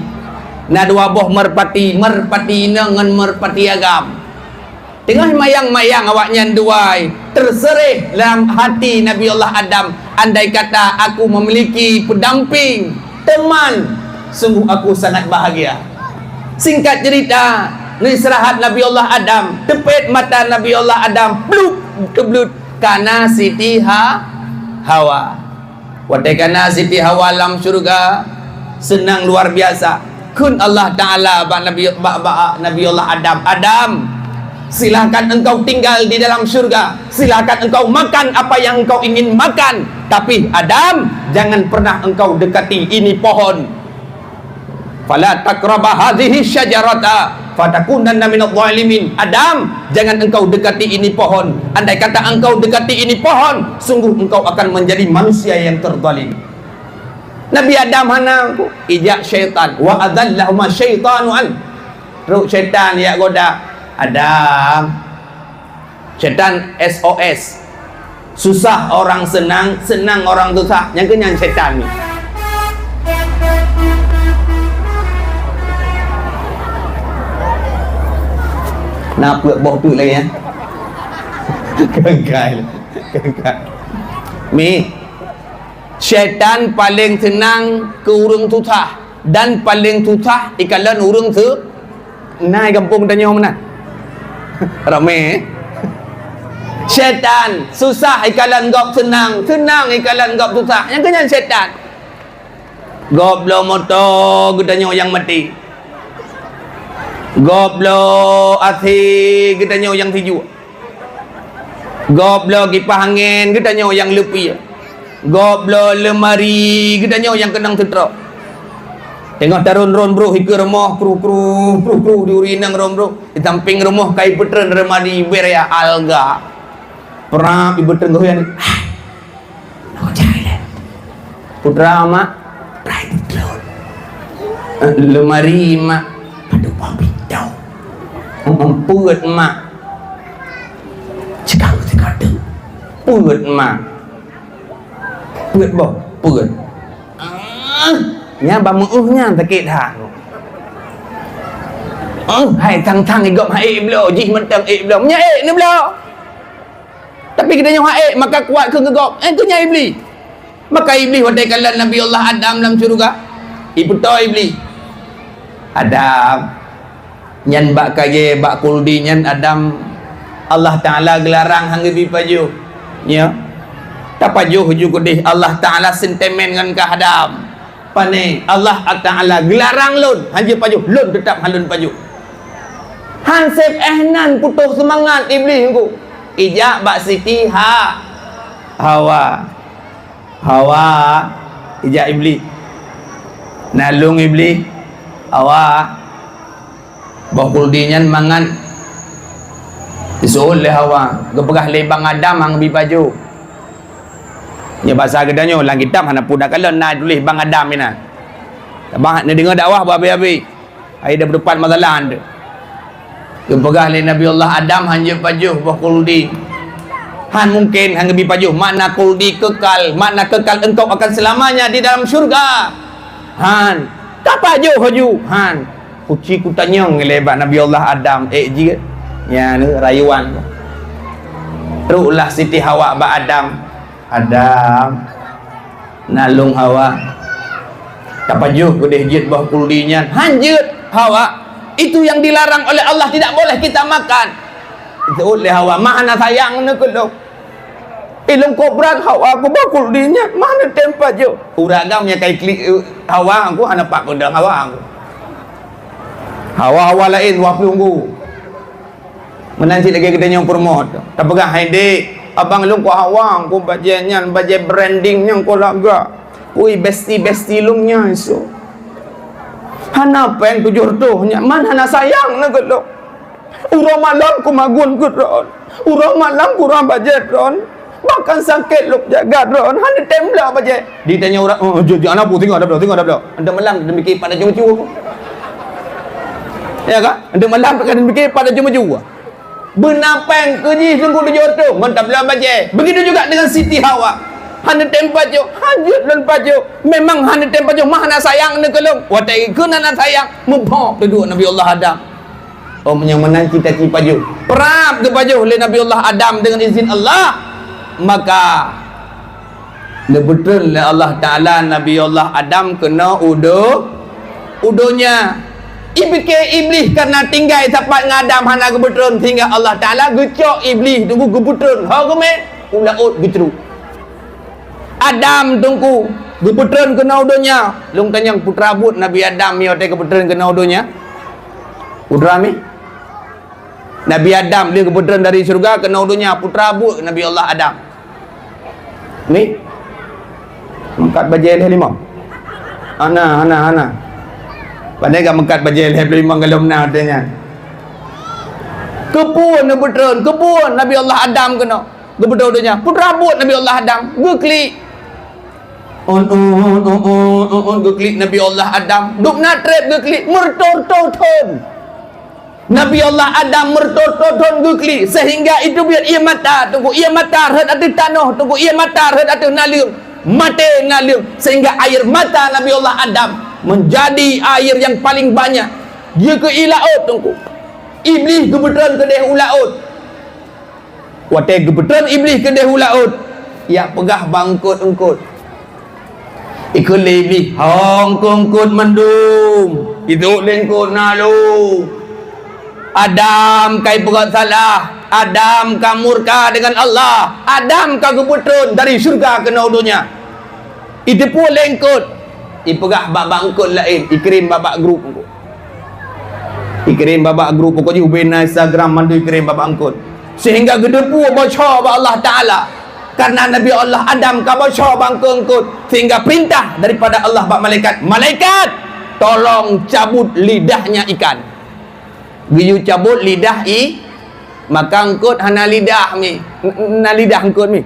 Na dua boh meurpati, meurpati inong ngon meurpati agam. Teungoh mayang-mayang awaknyan dua, teuseureh lam hati Nabi Allah Adam, "Andai kata aku memiliki pendamping, teman, sungguh aku sangat bahagia." Singkat cerita, neuistirahat Nabi Allah Adam, teupet mata Nabi Allah Adam, blup, teublut, kana Siti Ha-, Hawa. Watée kana Siti Hawa lam syeuruga, seunang luar biasa. Kheun Allah Taala bak Nabi, bak, bak Nabi Allah Adam, "Adam, Silahkan engkau tinggal di dalam syurga. Silahkan engkau makan apa yang engkau ingin makan. Tapi Adam, jangan pernah engkau dekati ini pohon. Fala taqraba hadhihi syajarata fatakunanna minadh dhalimin. Adam, jangan engkau dekati ini pohon. Andai kata engkau dekati ini pohon, sungguh engkau akan menjadi manusia yang terzalim. Nabi Adam hana, ijak syaitan, wa adallahuma syaitanu an. Trok syaitan jak goda. Adam. Syaitan S O S. Susah orang senang, senang orang susah. Nyang keu nyan syaitan ni. Na peuet boh peuet lagi, ya. Kengkai. Kengkai. Mi. Syaitan paleng seunang keu ureuëng susah dan paleng susah ikalon ureuëng se-, na i gampông tanyoe meunan. Ramé, eh? Syaitan susah ikalon gob seunang, seunang ikalon gob susah. Nyang keu nyan syaitan. Gob bloe moto geutanyoe nyang maté. Gob bloe A C geutanyoe nyang sijuek. Gob bloe kipah angén geutanyoe nyang leupie. Gob bloe leumari geutanyoe nyang keunong seutrok. Teungoh tarôn ron broh ikeue rumoh kruh-kruh, kruh-kruh di uri inong ron broh. Di sampéng rumoh ka ipeutreun leumari beuraya alga. Prap ipeutreun goh nyan. Putra mak, prai putra. Leumari mak, padub boh pintô. Peuet mak. Cekang sikadeueng. Peuet mak. Peuet boh, peuet. Ah, nyan bak meu'euh nyan sakét that. Oh, hai thang-thang i gob hai ék bloe, jih mantong ék bloe. Meunyo ék neubloe. Tapi geutanyoe hak ék, maka kuat keu geugob. Eh, keu nyan Iblih. Maka Iblih watée kalon Nabi Allah Adam lam syeuruga, ipeutôi Iblih, "Adam, nyan bak kayée bak kuldi nyan Adam, Allah Taala geularang han geubi pajoh. Nyo, tapajoh ju keudeh, Allah Taala sentimen ngon kah Adam." Pane Allah Taala geularang lôn, han jeuet pajoh, lôn teutab han lôn pajoh. Han sép éh nan putôh seumangat Iblih engku. Ijak bak Siti Ha-, Hawa. Hawa, ijak Iblih. Nalung Iblih, Hawa. Boh kuldi nyan mangat. Diseuôt lé Hawa, geupeugah lé Bang Adam han geubi pajoh. Nyoe basa geutanyoe lam kitab hana peue takalon na tuléh Bang Adam inan. Sabab neudeungoe dakwah beuabe-abe. Hai deuh beutupat masalah nyan. Geupeugah lé Nabi Allah Adam han jeuet pajoh boh kuldi. Han mungken han geubi pajoh, makna kuldi kekal, makna kekal engkau akan selamanya di dalam syurga. Han, tapajoh ju, han. Kuci kutanyong lé bak Nabi Allah Adam, ék jeuet. Nyan rayuan. Troklah Siti Hawa bak Adam. Adam, nalung Hawa. Tapajoh keudeh jeuet boh kuldi nyan. Han jeuet, Hawa. Itu yang dilarang oleh Allah, tidak boleh kita makan. Diseuôt lé Hawa, "Mak hana sayang neuh keu lôn. Ilôn kobrat Hawa keu boh kuldi nyan, mak hana tem pajoh." Ureuëng agam nyang kai klik, eh, Hawa, aku hana pak kudang Hawa. Hawa-hawa laén, wah peulunggu. Meunan cit lagée geutanyoe peurumoh. Tapeugah, "Hai dek, abang lôn keu Hawa, keu bajée nyan, bajée branding nyang keu lagak. Ui, besti-besti lôn nyan isu. Hana péng tujoh reutôh nyan, man hana sayang na keu lôn. Uroe malam keu magun keu droen. Uroe malam kurang bajée droen." Bahkan sakét lôn jaga droen, hana tem bloe bajée. Ditanya ureuëng, "Oh, jeuet, jeuet, hana peue, singoh tabloe, singoh tabloe." Anda malam, demikian pada cuma-cuma. Ya kan? Anda malam, demikian pada cuma-cuma. Beuna péng keu jih sungguh tujoh reutôh, ngon tabloe bajée. Begitu juga dengan Siti Hawa. Hana tem pajoh, han jeuet lôn pajoh. Memang hana tem pajoh, mah hana sayang neuh keu lôn. Watée keu hana sayang, meuphok teuduek Nabi Allah Adam. Oh, meunyoe meunan cita-cita pajoh. Prap geupajoh lé Nabi Allah Adam dengan izin Allah. Maka, neupeutreun lé Allah Taala Nabi Allah Adam keunoe u do-, u donya. Ipike Iblih karena tinggai sapat ngon Adam hana geupeutreun, sehingga Allah Taala geucok Iblih teungku geupeutreun. Ho geumé, u laôt geutrok. Adam teungku geupeutreun keunoe u donya. Lôn tanyong, putra buet Nabi Adam nyoe watée geupeutreun keunoe u donya? Putra mi? Nabi Adam lheueh geupeutreun dari syeuruga keunoe donya, putra buet Nabi Allah Adam. Ni. Meukat bajée lhée limong. Hana, hana, hana. Pandai gak meukat bajée lhée limong golom na watée nyan. Keupeue neupeutreun, keupeue Nabi Allah Adam keunoe geupeutreun donya? Putra buet Nabi Allah Adam, geuklik. On, on, on, on, on, on, geuklik Nabi Allah Adam. Dum na treb geuklik meurtoh-toh thon. Nabi Allah Adam meurtoh-toh thon geuklik, sehingga itu biet ié mata, teungku, ié mata rhot ateueh tanoh, teungku, ié mata rhot ateueh naleueng, maté naleueng, sehingga air mata Nabi Allah Adam menjadi air yang paling banyak. Geuklik laôt, teungku. Iblih geupeutreun keudeh u laôt. Watée geupeutreun Iblih keudeh u laôt, jak peugah bak eungkôt-eungkôt. Ikheun lé Iblih, "Ho eungkôt-eungkôt mandum, idok lé eungkôt na lôn. Adam ka ipeugét salah, Adam ka murka deungon Allah, Adam ka geupeutreun dari syeuruga keunoe donya." Iteupeue lé eungkôt, ipeugah bak-bak eungkôt laén, ikirém bak-bak grup eungkôt. Ikirém bak-bak grup, pokok jih ubé na Instagram mandum ikirém bak-bak eungkôt. Sehingga geuteupeue bocor bak Allah Taala. Karena Nabi Allah Adam ka bocor bak eungkôt-eungkôt, sehingga perintah daripada Allah bak malaikat, "Malaikat, tolong cabut lidahnya ikan." Geuyue cabot lidah i, maka eungkôt hana lidah mi. N-, na lidah eungkôt mi?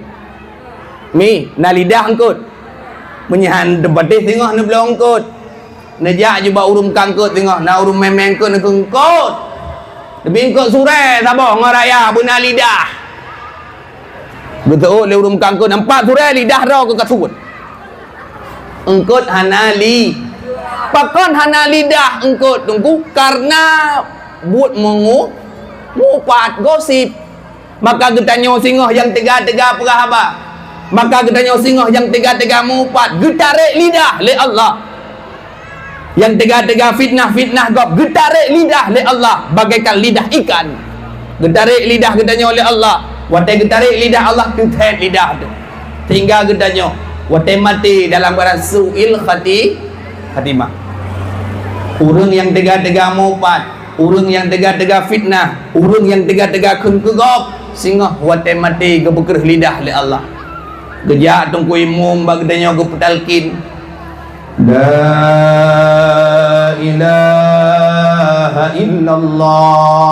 Mi, na lidah eungkôt. Meunyo han teupatéh singoh neubloe eungkôt. Neujak jubak ureuëng ka eungkôt singoh, na ureuëng mé-mé eungkôt, neukheun eungkôt. Tapi eungkôt surée saboh ngon raya beuna lidah. Geuseuôt lé ureuëng ka eungkôt, nampak surée lidah droe keu kasut. Eungkôt hana li-, pakon hana lidah eungkôt, teungku? Karena buet meungu-, mupat, gosip. Maka geutanyoe singoh nyang teuga-teuga peugah haba. Maka geutanyoe singoh nyang teuga-teuga mupat, geutarek lidah lé Allah. Nyang teuga-teuga fitnah-fitnah gob, geutarek lidah lé Allah bagaikan lidah ikan. Geutarek lidah geutanyoe lé Allah. Watée geutarek lidah Allah, teuthét lidah teuh. Sehingga geutanyoe watée maté dalam keuadaan su'il khati-, khatimah. Ureuëng nyang teuga-teuga mupat, ureuëng nyang teuga-teuga fitnah, ureuëng nyang teuga-teuga kheun keu gob, singoh watée maté geupeukreuh lidah lé Allah. Geujak teungku imum bak geutanyoe geupeutalkin, "La ilaha illallah."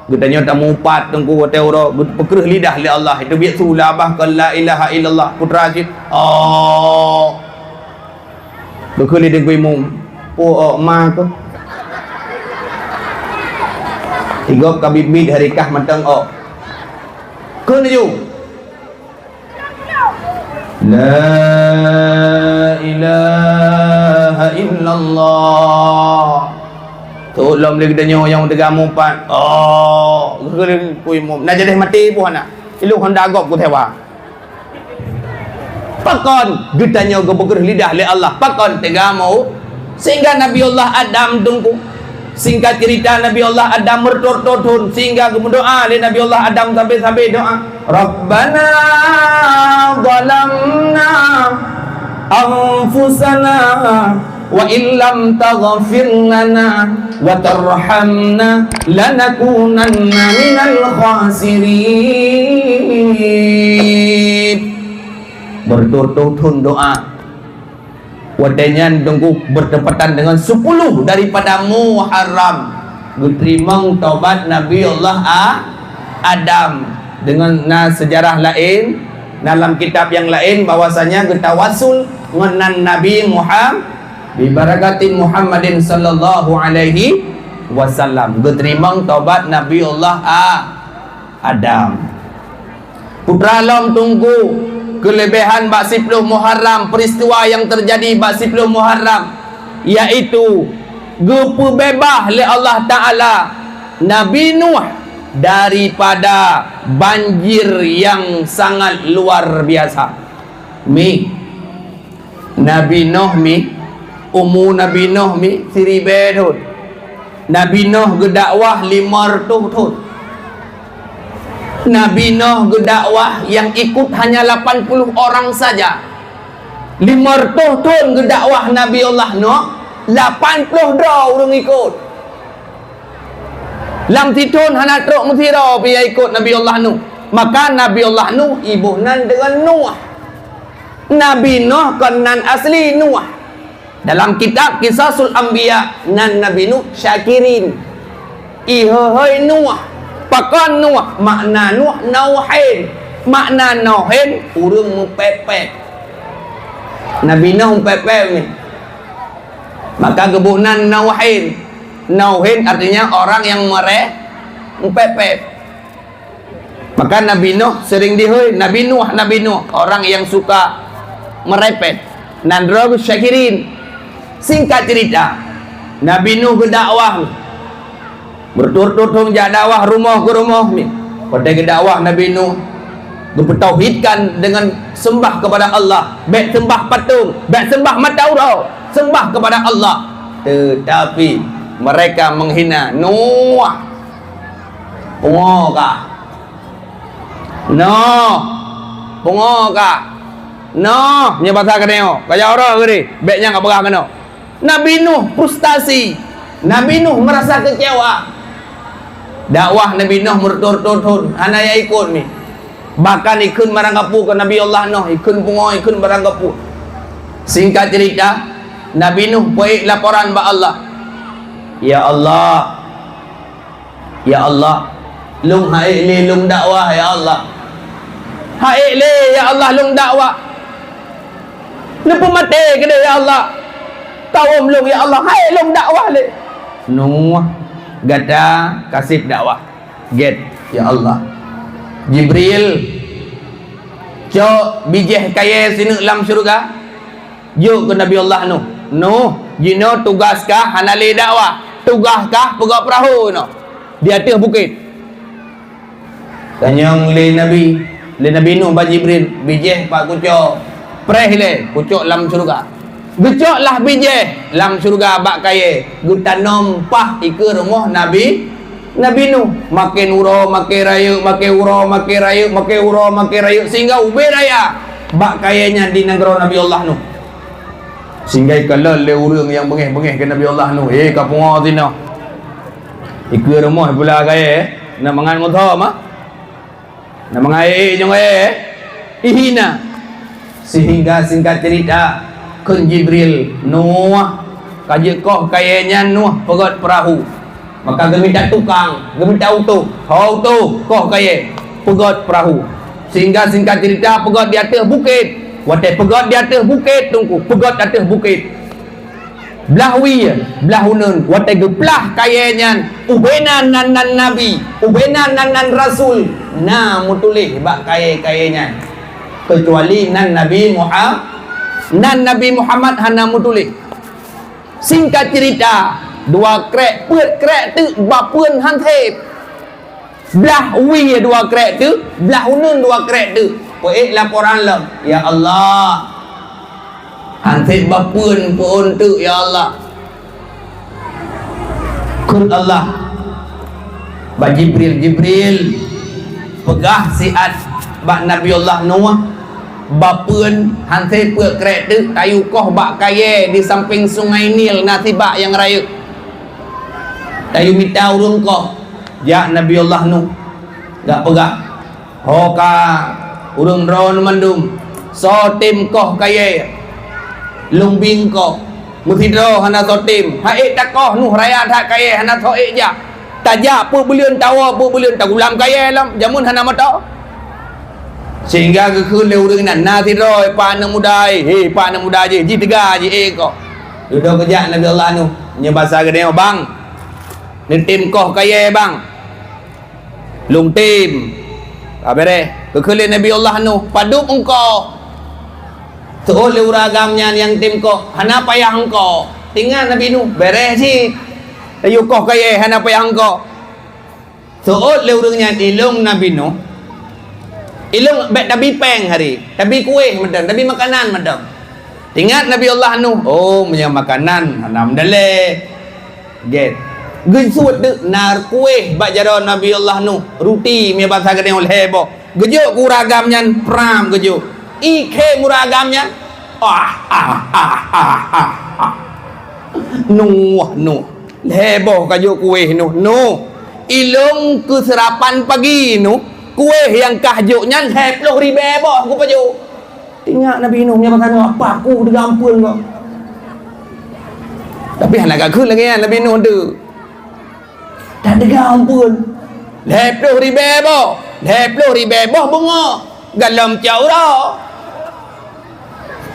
Geutanyoe tamupat teungku watée uroe, geupeukreuh lidah lé Allah. Itu biet su labah kon la ilaha illallah. Putra cit, "Oh." Geukheun lé teungku imum, "Oh, oh, ma keuh." Sigob ka bit-bit hari kah mantong, oh. Kheun laju. La ilaha illallah. Teuôt lom lé geutanyoe nyang teuga mupat. Oh, geukheun lé teungku imum. Na jadeh maté boh aneuk. Ilong honda gob kutewa. Pakon geutanyoe geupeukreuh lidah lé Allah? Pakon teuga mau? Sehingga Nabi Allah Adam teungku. Singkat cerita, Nabi Allah Adam meurtot-tot thon sehingga geumeudoa lé Nabi Allah Adam sabe-sabe doa, "Rabbana zalamna anfusana wa illam taghfir lana wa tarhamna lanakunanna minal khasirin." Meurtot-tot thon doa. Watée nyan teungku bertepatan dengan sepuluh daripada Muharram, geuteurimong tobat Nabi Allah A-, Adam. Dengan na sejarah laén, dalam kitab nyang laén bahwasanya geutawasul ngon nan Nabi Muhammad, bi barakatin Muhammadin sallallahu alaihi wasallam, geuteurimong tobat Nabi Allah A-, Adam. Putra lom teungku, keuleubèhan bak siploh Muharram, peuristiwa nyang teujadi bak siploh Muharram, yaitu geupeubeubaih lé Allah Taala Nabi Nuh daripada banjir nyang sangat luar biasa. Mi, Nabi Nuh mi, umu Nabi Nuh mi siribèe thon. Nabi Nuh geudakwah limong reutôh thon. Nabi Nuh geudakwah nyang ikut hanya lapan puluh orang saja. Limong reutôh thon geudakwah Nabi Allah Nuh, lapan puluh droe ureueng ikut. Lam sithon hana trok meusidroe pih nyang ikot Nabi Allah Nuh. Maka Nabi Allah Nuh iboh nan deungon Nuh. Nabi Nuh kon nan asli Nuh. Dalam kitab Qisasul Anbiya nan Nabi Nuh Syakirin. Iheuhôi Nuh. Pakon Nuh? Makna Nuh, Nauhin. Makna Nauhin, ureuëng meupéb-péb. Nabi Nuh meupéb-péb ni. Maka geuboh nan Nauhin. Nauhin artinya orang yang mere-, meupéb-péb. Maka Nabi Nuh sering dihôi Nabi Nuh, Nabi Nuh, orang yang suka merepet. Nan droe Syakirin. Singkat cerita, Nabi Nuh geudakwah. Berturut-turut jak dakwah rumoh ke rumoh ni. Watée geudakwah Nabi Nuh, geupetauhidkan dengan sembah kepada Allah. Bék sembah patung, bék sembah mata uroe, sembah kepada Allah. Tetapi mereka menghina Nuh. Pungo kah? Noh. Pungo kah? Noh. Nyoe basa keunoe. Kaya uroe geude. Bék nyang ka peugah keunoe. Nabi Nuh frustasi. Nabi Nuh merasa kecewa. Dakwah Nabi Nuh meureuthon-reuthon, hana ya ikot mi. Bahkan ikheun barang gapu ke Nabi Allah Nuh, ikheun pungo, ikheun barang gapu. Singkat cerita, Nabi Nuh peuék laporan bak Allah. Ya Allah, ya Allah, lôn ha'ék lé lôn dakwah, ya Allah. Ha'ék lé, ya Allah, lôn dakwah. Neupeumaté keudeh, ya Allah. Kawöm lôn, ya Allah, ha'ék lôn dakwah lé. Nuh, gata kaseb dakwah. Gét, ya Allah. Jibril, cok bijéh kayée sineuk lam syeuruga. Jok keu Nabi Allah Nuh. Nuh, jinoe tugaih kah hana lé dakwah. Tugaih kah peugöt peurahô noh. Di ateueh bukét. Tanyong lé Nabi, lé Nabi Nuh bak Jibril, bijéh pat kucok. Preh lé, kucok lam syeuruga. Geucok lah bijéh lam syeuruga bak kayée. Geutanom paih ikeue rumoh Nabi Nabi Nuh, maken uroe maken rayeuk, maken uroe maken rayeuk, maken uroe maken rayeuk, sehingga ubé raya bak kayée nyan di nanggroe Nabi Allah Nuh. Sehingga ikalon lé ureuëng nyang beungéh-beungéh keu Nabi Allah Nuh, "Eh, ka pungo sinoe. Ikeue rumoh pula kayée, na mangat ngon tho mah." Nah, mangat ék nyang ék, ihina. Sehingga singkat cerita, kheun Jibril, "Nuh, ka jeuet koh kayée nyan Nuh peugöt peurahô." Maka geumita tukang, geumita utôh, "Ho utôh, koh kayée, peugöt peurahô." Sehingga singkat cerita, peugöt di ateueh bukét. Watée peugöt di ateueh bukét, Teungku, peugöt ateueh bukét. Blah wie, blah uneun, watée geuplah kayée nyan, ubé nan nan, nan nabi, ubé nan nan, nan rasul, na meutuléh bak kayée-kayée nyan. Keucuali nan Nabi Muha-, nan Nabi Muhammad hana meutuléh. Singkat cerita, dua krék peuet krék teuk bapeuen han sép. Blah wie dua krék teuk, blah uneun dua krék teuk. Peuék laporan lom, "Ya Allah, han sép bapeuen peuôn teuk, ya Allah." Kheun Allah bak Jibril, "Jibril, peugah siat bak Nabi Allah Nuh, bapeuen han sép peuet krék teuk, tayue koh bak kayée di sampéng Sungai Nil, na sibak nyang rayeuk. Tayue mita ureuëng koh." Jak Nabi Allah Nuh, jak peugah, "Ho ka ureuëng droeneuh mandum, soe tem koh kayée, lôn bi koh. Meusidroe hana soe tem, han ék takoh, Nuh raya that kayée, hana soe ék jak. Tajak peuet buleuen, tawoe peuet buleuen, tagulam kayée lom, jameun hana moto." Sehingga geukheun lé ureuëng nyan, "Na sidroe, pat aneuk muda, eh, pat aneuk muda jih, jih teuga jih, ék koh." Dudoe geujak Nabi Allah Nuh, nyoe basa geude, "Bang, neutem koh kayée, Bang." "Lôn tem." Ka béréh. Geukheun lé Nabi Allah Nuh, "Padub engkoh?" Seuôt lé ureuëng agam nyan nyang tem koh, "Hana payah engkoh." Teuingat Nabi Nuh, béréh cit. Tayue koh kayée, "Hana payah engkoh." Seuôt lé ureuëng nyan, "Ilôn Nabi Nuh. Ilôn bék tabi péng hari, tabi kuéh mantong, tabi makanan mantong." Teuingat Nabi Allah Nuh, "Oh, meunyoe makanan, hana meudalée." Gét. Geusuet deuk na kuéh bak jaroe Nabi Allah Nuh, ruti, mie basa geutanyoe lhée boh. Geujok keu ureuëng agam nyan, pram geujok. Ikhém ureuëng agam nyan. Ah, ah, ah, ah, ah, ah. Nuh, Nuh. Lhée boh ka jok kuéh Nuh. Nuh. Ilôn keu seurapan pagi nyoe, kueh nyang kah jok nyan lhèe ploh ribèe boh kupajoh. Ingat Nabi Nuh nyang masa nyoe, "Apa ku teuga ampeuen kah?" Tapi hana geukheun lagèe nyan Nabi Nuh tu. Teuga ampeuen. Lhèe ploh ribèe boh, lhèe ploh ribèe boh beungoh. Galom cot uroe.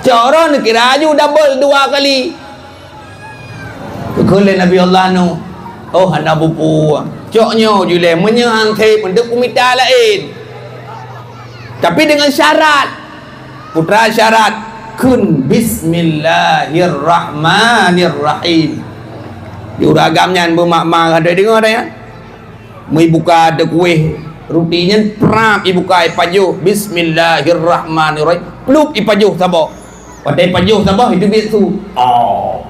Cot uroe neukira aju double dua kali. Geukheun lé Nabi Allah Nuh, "Oh, hana peue-peue. Cok nyoe ju lé, meunyoe han sép, eunteuk kumita laén. Tapi deungon syarat." Peue syarat? "Kheun bismillahirrahmanirrahim." Di ureueng agam nyan beumakma, ka deungoe nyan. Meuibuka ateueh kueh ruti nyan, prap ibuka ipajoh, "Bismillahirrahmanirrahim." Plup ipajoh saboh. Watèe ipajoh saboh, itu biet su. Oh.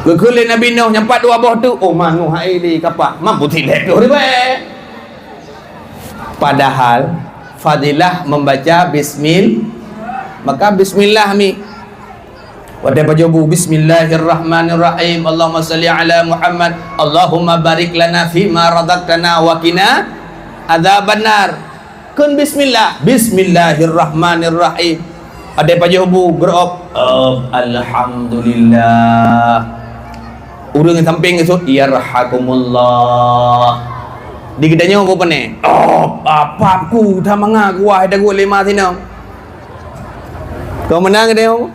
Geukheun lé Nabi Nuh, "Nyan pat dua boh teuk?" "Oh, ma Nuh, hai lé kapah. Ma putih lhèe ploh ribèe." Padahal fadilah membaca bismil-, maka bismillah mi. Watèe pajoh bu, "Bismillahirrahmanirrahim. Allahumma shalli ala Muhammad. Allahumma barik lana fima razaqtana wa qina adzabannar." Kheun bismillah. "Bismillahirrahmanirrahim." Watèe pajoh bu, geureup, "Alhamdulillah." Ureueng sampéng geusut, "Yarhakumullah." Di geutanyoe peue pane? "Oh, apa ku tamanga kuah dagu lima sinoe." Kau meunan geutanyoe?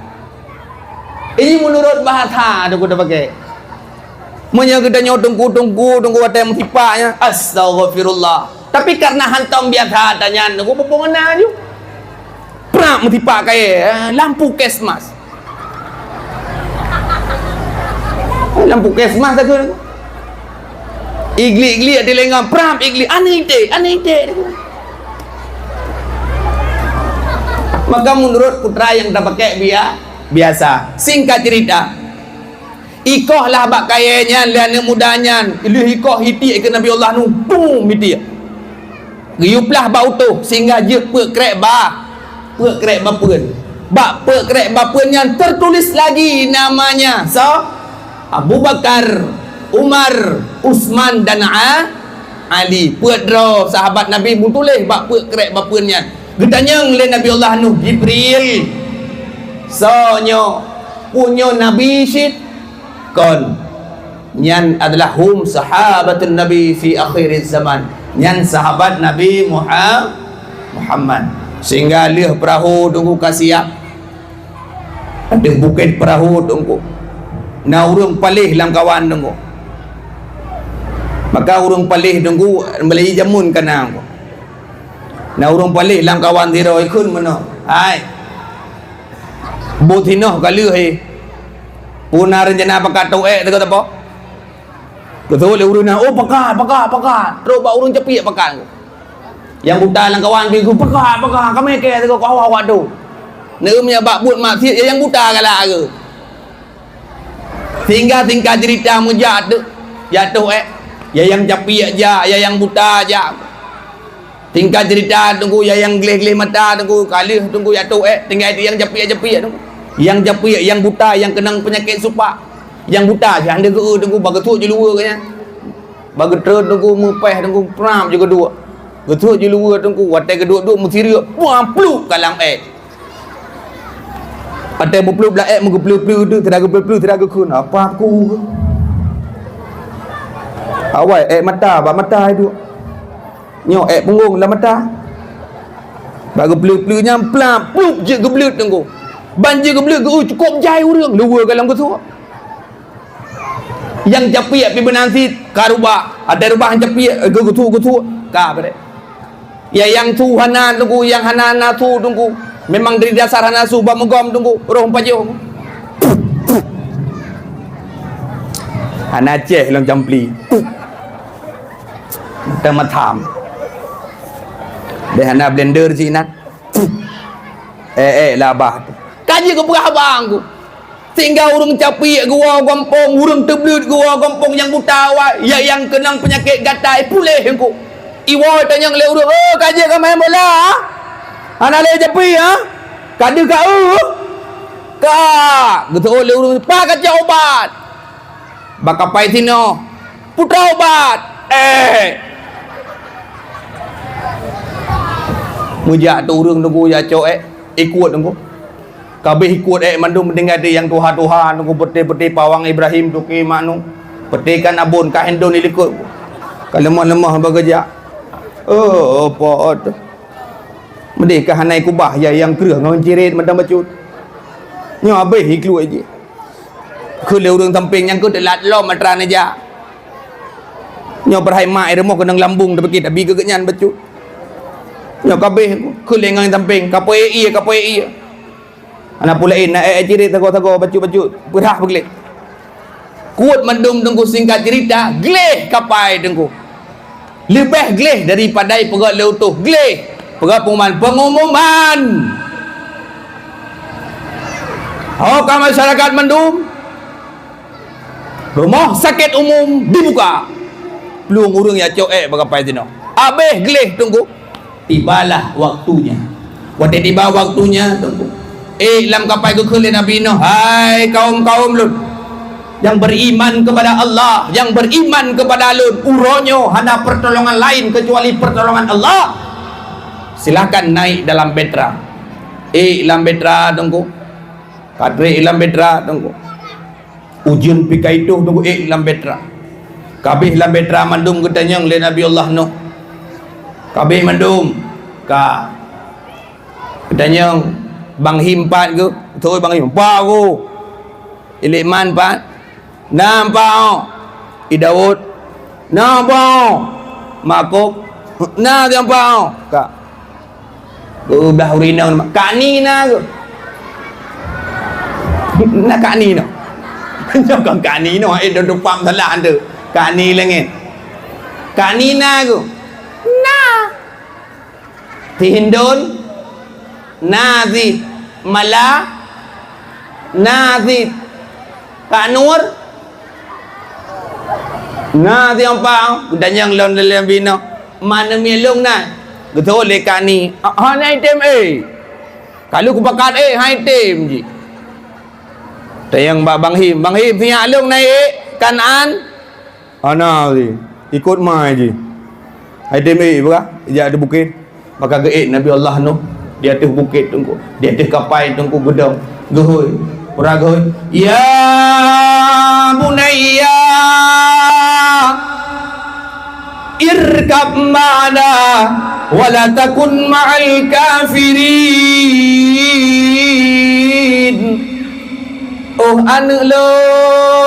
Ini menurut bahasa tu kita pakai. Meunyoe geutanyoe teungku-teungku, teungku watèe meusipak nyan, "Astaghfirullah." Tapi karena hantom biasa tanyan, teungku peue-peue ngon aju. Prap meusipak kayèe, eh, lam puskesmas. Lam puskesmas takheun. Iglik-iglik di lengah, prap iglik, aneuk iték, aneuk iték. Maka menurut peue nyang tapakai bia-, biasa. Singkat cerita, ikoh lah bak kayèe nyan lé aneuk muda nyan, lheueh ikoh itiek keu Nabi Allah Nuh, bum itiek. Geuyue plah bak utôh sehingga jeuet peuet krèk ba, peuet krèk bapeuen. Bak peuet krèk bapeuen nyan tertulis lagi namanya, soe? Abu Bakar, Umar, Utsman dan A-, Ali. Peuet droe sahabat Nabi meutuléh bak peuet krèk bapeuen nyan. Geutanyong lé Nabi Allah Nuh, "Jibril, soe nyoe? Peue nyoe nabi cit?" "Kon." Nyan adalah hum sahabatun Nabi fi akhiriz zaman. Nyan sahabat Nabi Muha-, Muhammad. Sehingga lheueh peurahô teungku ka siap. Ateueh bukét peurahô teungku, na ureueng paléh lam kawan teungku. Maka ureueng paléh teungku, mulai jameun ka na teungku. Na ureueng paléh lam kawan sidroe, ikheun meunoe, "Hai, bôh sinoe ka lheueh, eh." "Peue na reuncana pakat tôk èk sigoe sapo?" Geuseuôt lé ureueng nyan, "Oh, pakat, pakat, pakat." Trok bak ureueng capiek pakat. Nyang buta lam kawan pih geukheun, "Pakat, pakat, ka mè kèe sigoe, ka awak-awak tôk." Neuem nyang bak buet maksiet, ya nyang buta galak geuh. Sehingga singkat cerita meujak ateueh, jak tôk èk. Ya nyang capiek jak, ya nyang buta jak. Singkat cerita, teungku, ya nyang gleh-gleh mata, teungku, ka lheueh, teungku, jak tôk èk, tinggai nyang capiek-capiek, teungku. Nyang capiek, nyang buta, nyang keunong peunyakét supak. Nyang buta, si han deuh geu-eu, teungku, bak geusuet jeuluwa geuh nyan. Bak geutreun, teungku, meupèh, teungku, prap ju geuduek. Geusuet jeuluwa, teungku, watèe geuduek-duek meusireup, puang, plup ka lam èk. Watèe beuplup lam èk, meugeupleu-pleu teuh, sira geupleu-pleu, sira geukheun, "Apa ku?" Awai èk mata, bak mata iduek. Nyoe èk punggong lam mata. Bak geupleu-pleu nyan, plap, plup, jeuet geubleuet teungku. Ban jeuet geubleuet geu-eu cukôp jai ureueng, luweue ka lam geusuet. Nyang capiek pih meunan cit, ka rubah. Ada rubah nyang capiek, geu-, geusuet-geusuet, ka beureh. Ya nyang su hana teungku, nyang hana-hana su teungku. Memang dari dasar hana su, bak meugom teungku, roh pajoh. Hana céh lôn campli. Teumatam. Deh hana blender sinan. Eh, eh, labah tu. Ka jeuet geupeugah bang ku. Sehingga ureueng capiek geuwoe gampông, ureueng teubleuet geuwoe gampông nyang buta awai, ya nyang keunong peunyakét gatai puléh teungku. Iwoe tanyong lé ureueng, "Oh, ka jeuet ka main bola? Hana lé capiek, ha? Ka deuh ka eu?" "Ka." Geuseuôt lé ureueng, "Pat ka cok ubat?" "Bak kapai sinoe." Putaubat! Eh! Meujak tu ureuëng teungku jak cok ék, ikot teungku. Kabeh ikot ék mandum tinggai di nyang tuha-tuha teungku, peuté-peuté pawang Ibrahim tuké mak nu. Peuté kan abon ka hindon ilikot. Ka leumah-leumah bak geujak. Oh, pot. Meudeh ka hana ikubah ya nyang kreueh ngon cirit mantong bacut. Nyoe abeh ikluek jih. Kheun lé ureuëng sampéng nyang keu teulat lom atra neujak. Nyoe peuhai mak i rumoh keunong lambung teupikir tabi keu geuhnyan bacut. Nyoe kabeh kheun lé ngon sampéng, kapoe ie, kapoe ie. Hana peue laén, na ék cirit sagoe-sagoe, bacut-bacut, peurah peugleh. Kuet mandum teungku singkat cerita, gleh kapai teungku. Leubeh gleh daripada peugah lé utoh, gleh. Peugah pengumuman, pengumuman. Ho ka masyarakat mandum, rumah sakit umum dibuka. Plueng ureuëng nyang cok ék bak kapai sinoe. Abeh gleh teungku. Tibalah waktunya. Watée tiba waktunya, teungku. Eh, lam kapai geukheun lé Nabi Nuh, "Hai kaum-kaum lôn, nyang beriman kepada Allah, nyang beriman kepada lôn, uroe nyoe hana pertolongan lain kecuali pertolongan Allah. Silahkan naik dalam bahtera." Eh, lam bahtera, teungku. Ka trok lam bahtera, teungku. Ujeuen pih ka itoh teungku ék lam bahtera. Kabeh lam bahtera mandum geutanyong lé Nabi Allah Nuh. Kabeh mandum ka geutanyong, Bang Him pat geuh? Beutôi Bang Him. Pat geuh. Ileman pat? Na pat. I Daud? Na pat. Makok? Na siapa? Ka. Geublah ureuëng inong, Kak Ni na geuh? Na Kak Ni na? Nyoe kon Kak Ni na, eh, duduk pam salah tu. Kak Ni Leungit. Kak Ni na geuh? Na. Si Hindon? Na si Mala? Na si Kak Nur? Na siapa? Geutanyong lom lé Nabi Nuh. Mana mi lôn na? Geutanyong lé Kak Ni. Ah, hana item ék. Ka lheueh kupakat ék, hai tem jih. Tanyong bak Bang Him. Bang Him, sinyak lôn na ék Kanaan? Hana jih. Ikot mai jih. Hai tem ék, peugah, jak di bukét. Maka geuék Nabi Allah Nuh di ateueh bukét teungku, di ateueh kapai teungku geudong, geuhôi, peurah geuhôi, "Ya bunayya, irkab ma'ana, wa la takun ma'al kafirin." Oh aneuëk lôn,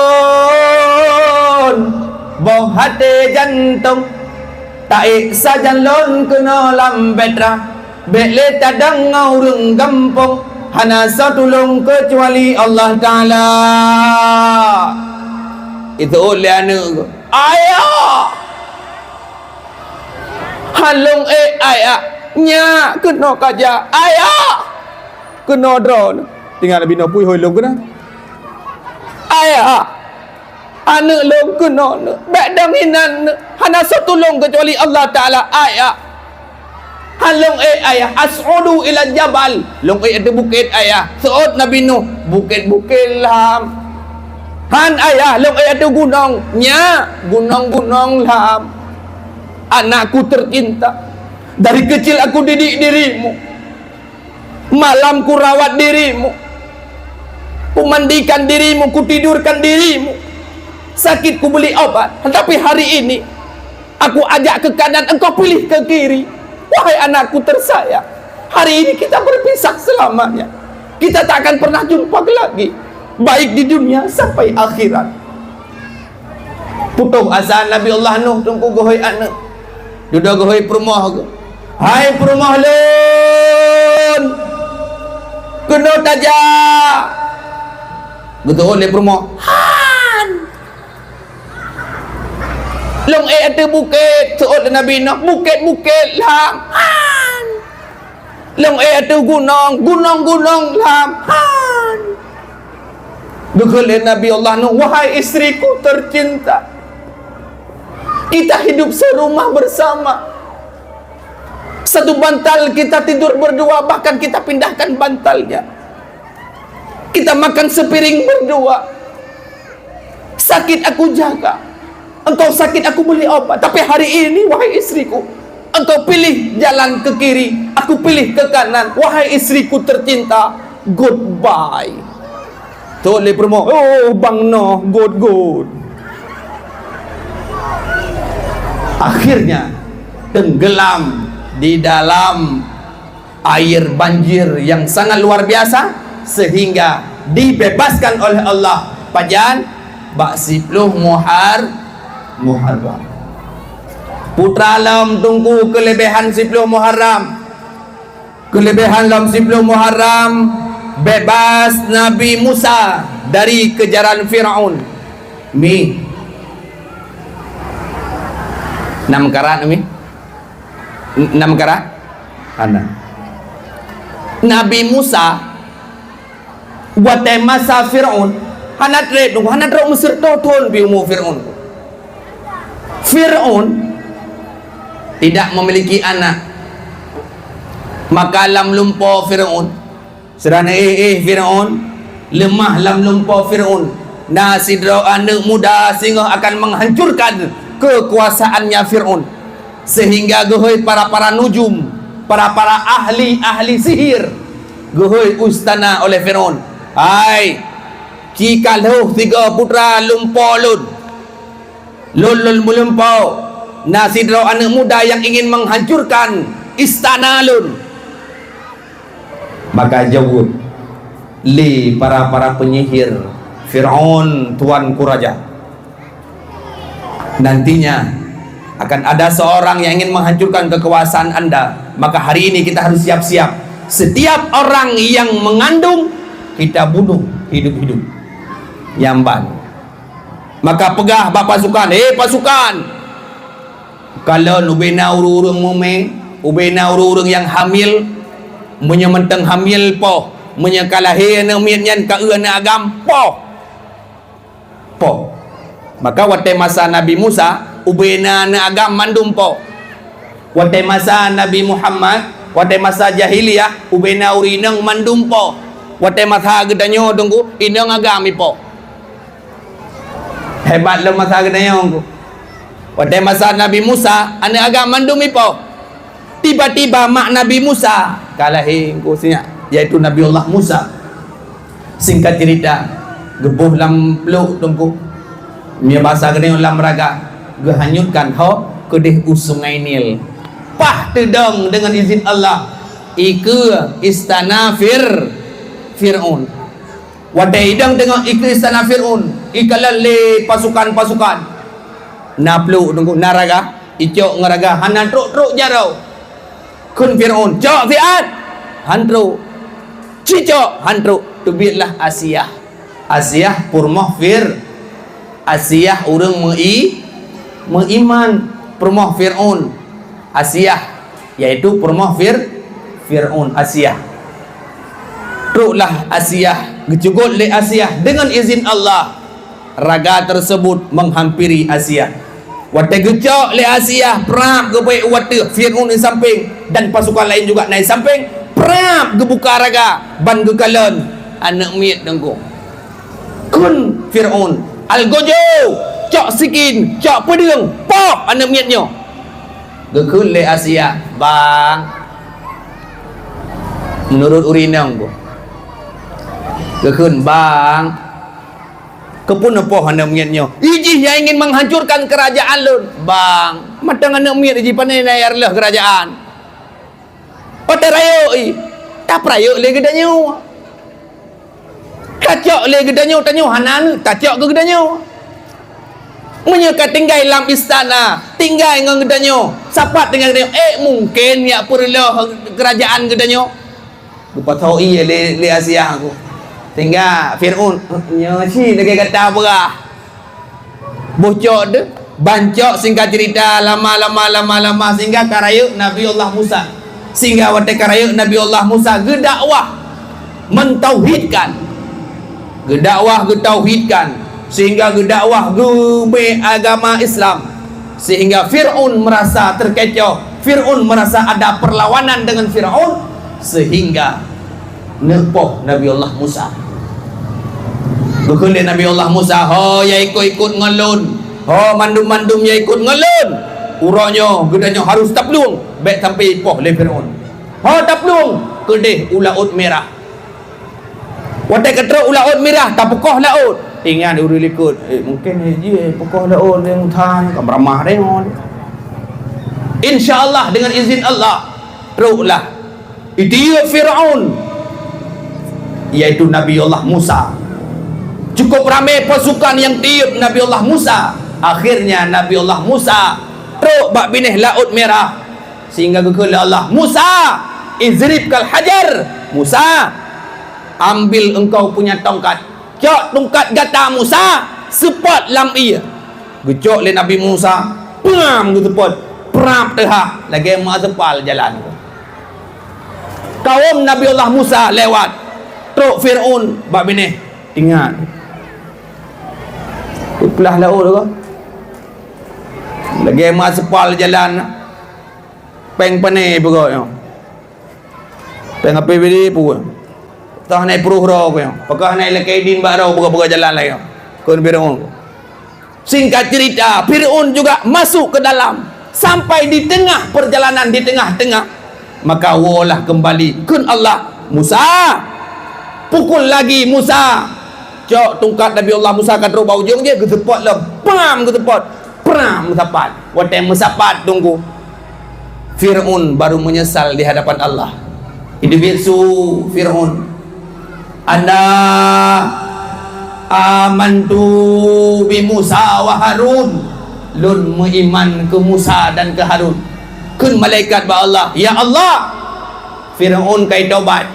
boh até jantông, taék sajan lôn keunoe lam bahtera, bék lé tadong ngon ureuëng gampông, hana soe tulông keucuali Allah Taala. Itu lé aneuëk, "Ayah! Han lôn ék ayah, nyak keunoe ka jak ayah! Keunoe droeneuh." Tinggai Nabi Nuh pui hôi lôn keunoe. "Ayah! Aneuëk lôn keunoe, bék dong inan, hana soe tulông keucuali Allah Taala, ayah. Han lôn ék ayah, as'udu ila jabal, lôn ék ateueh bukét ayah." Seuôt Nabi Nuh, "Bukét-bukét lam." "Han ayah, lôn ék ateueh gunong." "Nyak, gunong-gunong lam." "Anakku tercinta, dari kecil aku didik dirimu. Malam kurawat dirimu, kumandikan dirimu, kutidurkan dirimu. Sakit kubeli obat, tapi hari ini aku ajak ke kanan, engkau pilih ke kiri. Wahai anakku tersayang, hari ini kita berpisah selamanya. Kita tak akan pernah jumpa lagi, baik di dunia sampai akhirat." Putôh asa Nabi Allah Nuh teungku geuhôi aneuëk. Dudoe geuhôi peurumoh geuh. "Hai peurumoh lôn, keunoe tajak." Geuteuôt lé peurumoh, "Han! Lôn ék ateueh bukét," seuôt lé Nabi Nuh, "bukét-bukét lam." "Han! Lôn ék ateueh gunong, gunong-gunong lam." "Han!" Geukheun lé Nabi Allah Nuh, "Wahai istriku tercinta, kita hidup serumah bersama. Satu bantal kita tidur berdua, bahkan kita pindahkan bantalnya. Kita makan sepiring berdua. Sakit aku jaga." Engkau sakit, aku beli obat. Tapi hari ini, wahai istriku, engkau pilih jalan ke kiri, aku pilih ke kanan. Wahai istriku tercinta, goodbye. Tôh lé peurumoh, oh, bang noh, good, good. Akhirnya, tenggelam di dalam air banjir yang sangat luar biasa, sehingga dibebaskan oleh Allah. Pajan? Bak siploh Muhar-, Muharram. Putra lom, Teungku, keulebihan siploh Muharram. Keulebihan lom siploh Muharram, bebas Nabi Musa dari kejaran Firaun. Mi. Nam karat, Mi. N-, nam karat? Hana. Nabi Musa, watée masa Firaun, hana treb, hana trok Mesir, toh thon pi umu Firaun. Firaun tidak memiliki anak. Maka lam lumpo Firaun, Seudeh na éh-éh Firaun, leumah lam lumpo Firaun, na sidroe aneuëk muda singoh akan menghancurkan keukuasaannya Firaun, sehingga geuhôi para-para nujum, para-para ahli-ahli sihir, geuhôi u istana oleh Firaun. Hai, ci ka lhôh sigoe putra lumpo lôn. Lôn, lôn meulumpo, na sidroe aneuëk muda nyang ingin menghancurkan istana lôn. Maka jaweueb lé para-para penyihir Firaun, tuanku raja, nantinya akan ada seorang yang ingin menghancurkan kekuasaan anda. Maka hari ini kita harus siap-siap. Setiap orang yang mengandung, kita bunuh hidup-hidup. Nyang ban. Maka peugah bak pasukan, "Hé pasukan! Kalon ubena ureuëng-ureuëng mumé, ubena ureuëng-ureuëng nyang hamil, meunyoe mantong hamil poh, meunyoe ka lahé aneuëk miet nyan ka eu aneuëk agam, poh!" Poh. Maka watée masa Nabi Musa, ubena aneuëk agam mandum poh. Watée masa Nabi Muhammad, watée masa jahiliyah, ubena ureuëng inong mandum poh. Watée masa geutanyoe Teungku, inong agam ipoh. Hebat lom masa geutanyoe Teungku. Watée masa Nabi Musa, aneuëk agam mandum ipoh. Tiba-tiba mak Nabi Musa ka lahé Teungku sinyak, yaitu Nabi Allah Musa. Singkat cerita, geuboh lam pluek Teungku. Meunyoe basa geutanyoe lam raga, geuhanyutkan ho keudeh u Sungai Nil. Paih teudong deungon izin Allah, ikeue istana Fir-, Firaun. Watée idong teungoh ikeue istana Firaun, ikalon lé pasukan-pasukan. Na pluek Teungku, na raga, icok ngon raga, hana trok-trok jaroe. Kheun Firaun, "Cok siat!" Han trok. "Cicok!" Han trok. Teubietlah Asiah. Asiah peurumoh Fir-, Asiah ureuëng meu-i-, meuiman, peurumoh Firaun. Asiah, yaitu peurumoh Fir-, Firaun, Asiah. Troklah Asiah, geucugôt lé Asiah deungon izin Allah. Raga tersebut menghampiri Asiah. Watée geucok lé Asiah, prap geubeuet u ateueh, Firaun di sampéng dan pasukan laén juga na di sampéng, prap geubuka raga ban geukalon aneuëk miet Teungku. Kheun Firaun, "Algojo, cok sikin, cok peudeueng, poh aneuëk miet nyoe!" Geukheun lé Asiah, "Bang, meunurot ureuëng inong Teungku." Geukheun, "Bang, keupeue neupoh aneuëk miet nyoe? Ijih nyang ingin menghancurkan keurajaan lôn." "Bang, mantong aneuëk miet ijih, pane na nyang reuloh keurajaan?" Watée rayeuk i, tapeurayeuk lé geutanyoe. Tacok lé geutanyoe, tanyoe hana, tacok keu geutanyoe. Meunyoe ka tinggai lam istana, tinggai ngon geutanyoe, sapat tinggai geutanyoe, ék mungken jak peureuloh keurajaan geutanyoe. Geupatho ie lé, lé Asiah Teungku. Sehingga Firaun, "Nyoe cit lagée gata peugah." Boh cok deuh, bancok singkat cerita, lama, lama, lama, lama, sehingga ka rayeuk Nabi Allah Musa. Sehingga watée ka rayeuk Nabi Allah Musa geudakwah, mentauhidkan. Geudakwah, geutauhidkan, sehingga geudakwah geubri agama Islam. Sehingga Firaun merasa terkecoh, Firaun merasa ada perlawanan dengan Firaun, sehingga neupoh Nabi Allah Musa. Geukheun lé Nabi Allah Musa, "Ho nyang ikot-ikot ngon lôn, Ho mandum-mandum nyang ikot ngon lôn, uroe nyoe geutanyoe harôh taplueng, bék sampai ipoh lé Fir'aun. Ho taplueng, keudeh u Laôt Mirah. Watée ka trok u Laôt Mirah, tapeukoh laôt. Ingat ureuëng likot, eh, mungkin jih peukoh laôt lé Musa, ka beuramah deungon. Insya Allah, dengan izin Allah, troklah. Itiup Fir'aun, yaitu Nabi Allah Musa. Cukup ramé pasukan nyang tiup Nabi Allah Musa. Akhirnya Nabi Allah Musa trok bak binéh Laôt Mirah, sehingga geukheun lé Allah, "Musa, idhrib kal hajar." "Musa, ambil engkau punya tongkat. Cok tongkat gata, Musa, seupôt lam ié." Geucok lé Nabi Musa, pram geuseupôt, prap teuhah, lagée meuseupal jalan. Kawom Nabi Allah Musa lewat, trok Fir'aun bak binéh, ingat. Peulaih laôt tu. Lagée meuseupal jalan, péng pané peugah nyoe. Péng A P B D pun. Toh nai pruh droe nyoe. Peugah nai lakée idin bak droe, peugah-peugah jalan lagée nyoe. Kon Fir'aun. Singkat cerita, Fir'aun juga masuk ke dalam. Sampai di tengah perjalanan, di tengah-tengah, maka woe lah kembali. Kheun Allah, "Musa, pukul lagi, Musa." Cok tungkat Nabi Allah Musa ka trok bak ujong jih, geuseupôt lom. Pram geuseupôt. Pram meusapat. Watée meusapat, Teungku, Fir'aun baru menyesal di hadapan Allah. Itu bisu Fir'aun. "Ana amantu bi Musa wa Harun." Lôn meuiman keu Musa dan keu Harun. Kheun malaikat bak Allah, "Ya Allah, Fir'aun ka itobat."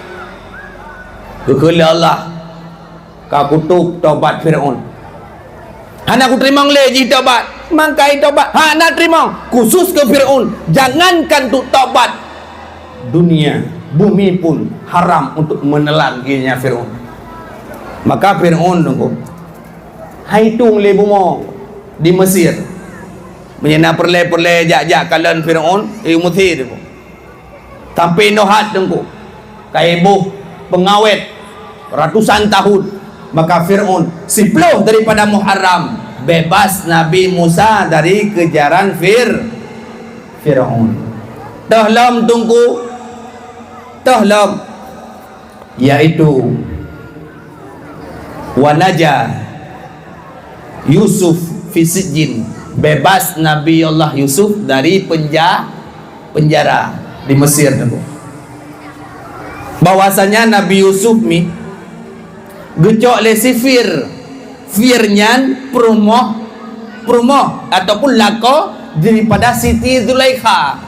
Geukheun lé Allah, "Ka kutôb tobat Fir'aun. Hana kuteurimong lé jih tobat. Mangkai tobat hana teurimong, khusus keu Fir'aun. Jangankan untuk tobat, dunia, bumi pun haram untuk menelan giginya Fir'aun." Maka Fir'aun, Teungku, hai tueng lé bumoe di Mesir. Meunyoe na peureulée-peureulée jak-jak kalon Fir'aun, eh, Mesir, Teungku. Sampai nohat, Teungku. Ka iboh peungawét ratusan tahun. Maka Fir'aun, siploh daripada Muharram, bebas Nabi Musa dari kejaran Fir-, Fir'aun. Toh lom, Teungku. Toh lom. Yaitu, "Wa naja Yusuf fi sijjin." Bebas Nabi Allah Yusuf dari penja-, penjara di Mesir, Teungku. Bahwasanya Nabi Yusuf mi geucok lé si Fir. Fir nyan peurumoh, peurumoh ataupun lakoe daripada Siti Zulaikha.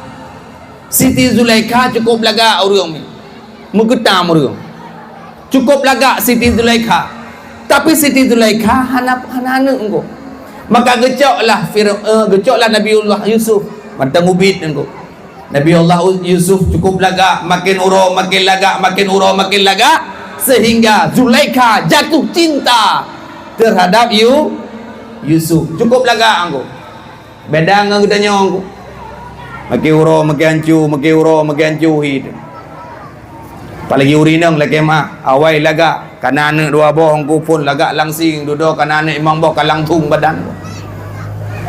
Siti Zulaikha cukup lagak ureuëng mi. Meugeutam ureuëng. Cukup lagak Siti Zulaikha. Tapi Siti Zulaikha hana, hana aneuëk, Teungku. Maka geucoklah Fir-, eh, geucoklah Nabiullah Yusuf mantong ubit, Teungku. Nabiullah U-, Yusuf cukup lagak, makin uroe makin lagak, makin uroe makin lagak, sehingga Zulaikha jatuh cinta terhadap Yu-, Yusuf. Cukup lagak, Teungku. Beda ngon geutanyoe, Teungku. Makin uroe makin hanco, makin uroe makin hanco hi. Apalagi ureuëng inong lakée meu'ah, awai lagak, kana aneuëk dua boh, Teungku, phon lagak langsing, dudoe kana aneuëk limong boh ka langsong badan.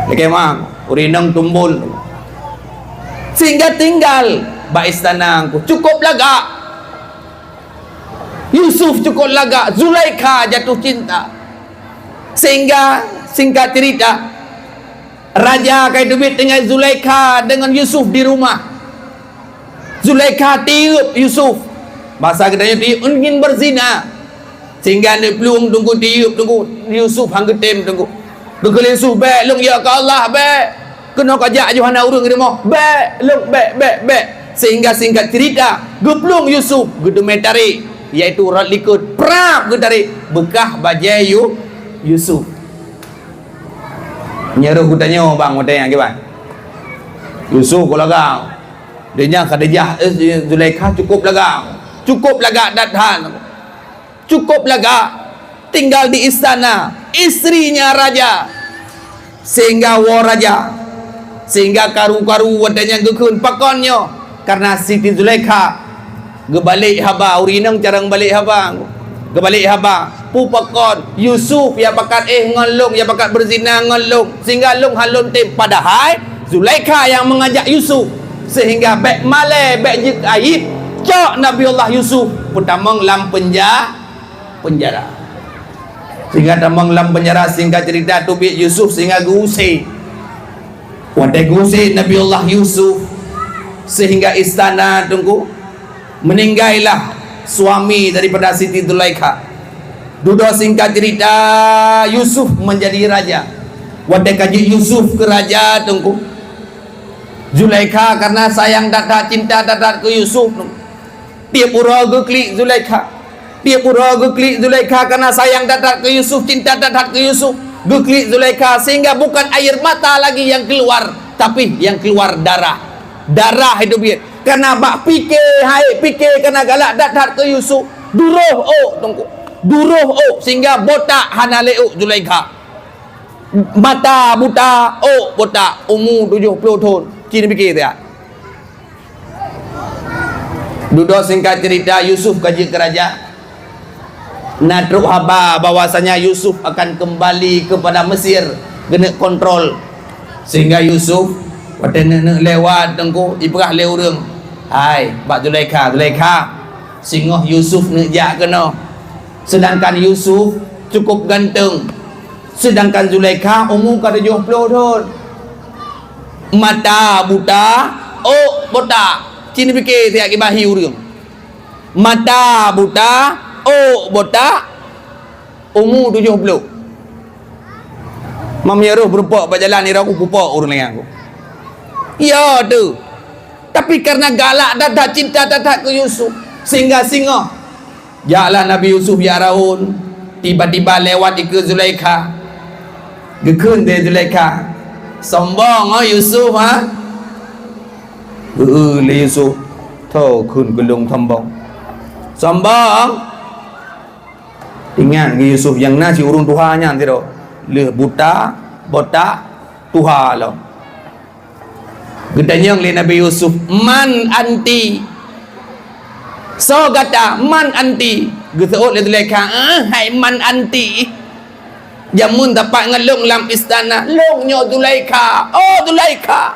Lakée meu'ah, ureuëng inong tumbon. Sehingga tinggal bak istana, Teungku, cukup lagak. Yusuf cukup lagak, Zulaikha jatuh cinta. Sehingga, singkat cerita, raja ka teubiet tinggai Zulaikha dengan Yusuf di rumah. Zulaikha tiup Yusuf. Bahasa geutanyoe tiup, ingin berzina. Sehingga neuplueng, Teungku, tiup, Teungku, Yusuf han geutem, Teungku. Geukheun lé Yusuf, "Bék, lôn yue keu Allah, bék. Keunoe ka jak yoh hana ureuëng di rumoh. Bék, lôn, bék, bék, bék." Sehingga singkat cerita, geuplueng Yusuf, geuteumé tarék, yaitu rot likot, prap geutarék, beukah bajée Yu-, Yusuf. Nyoe roh geutanyoe, bang, watée nyan kiban. Yusuf ka lagak. Di nyan Khadijah, eh, Zulaikha cukup lagak. Cukup lagak that hal. Cukup lagak. Tinggal di istana istrinya raja. Sehingga woe raja. Sehingga karu-karu watée nyan geukheun, "Pakon nyoe?" Karena Siti Zulaikha geubalek haba, ureuëng inong carông balek haba. Geubalek haba. Peue pakon Yusuf ya pakat éh ngon lôn, ya pakat beuzina ngon lôn, sehingga lôn hana lôn tem. Padahai Zulaikha nyang meungajak Yusuf, sehingga bék malée, bék jeuet aib, cok Nabiullah Yusuf peutamong lam peunja-, peunjara. Sehingga tamong lam peunjara, singkat cerita, teubiet Yusuf sehingga geuuse. Watée geuuse Nabiullah Yusuf sehingga istana, Teungku, meuninggai lah suami daripada Siti Zulaikha. Dudoe singkat cerita, Yusuf menjadi raja. Watée ka jeuet Yusuf keu raja, Teungku, Zulaikha karena sayang that-that, cinta that-that keu Yusuf, Teungku, tieb uroe geuklik Zulaikha. Tieb uroe geuklik Zulaikha karena sayang that-that keu Yusuf, cinta that-that keu Yusuf. Geuklik Zulaikha sehingga bukan air mata lagi yang keluar, tapi yang keluar darah. Darah itu biet. Karena bak pike, hai pike, karena galak that-that keu Yusuf. Duroh ôk, Teungku. Duroh ôk sehingga botak hana lé ôk Zulaikha. Mata buta, ôk botak, umu tujoh ploh thon. Ci neupike siat. Dudoe singkat cerita, Yusuf ka jeuet keu raja. Na trok haba bahwasanya Yusuf akan kembali kepada Mesir, keuneuk kontrol. Sehingga Yusuf, watée neuk-neuk lewat, Teungku, ipeugah lé ureuëng, "Hai, bak Zulaikha, Zulaikha, singoh Yusuf neuk jak keunoe." Sedangkan Yusuf cukup ganteng. Sedangkan Zulaikha umu ka tujoh ploh thon. Mata buta, ôk botak. Ci neupike siat kiban hi ureuëng. Mata buta, ôk botak, umu tujoh ploh. Meunyoe roh beureumpok bak jalan, nirok kupupok ureuëng laén aku. Ya tu. Tapi karena galak that-that, cinta that-that keu Yusuf, sehingga singoh jaklah Nabi Yusuf jak raun, tiba-tiba lewat ikeue Zulaikha. Geukheun lé Zulaikha, "Sombong oh Yusuf, ha?" Heu lé Yusuf, "Tho kheun keu lôn sombong." "Sombong?" Ingat keu Yusuf nyang na si ureuëng tuha nyan sidroe, lheueh buta, botak, tuha lom. Geutanyong lé Nabi Yusuf, "Man anti?" "Soe gata? Man anti?" Geuseuôt lé Zulaikha, "Eh, hai man anti? Jameun tapat ngon lôn lam istana, lôn nyoe Zulaikha. Oh Zulaikha!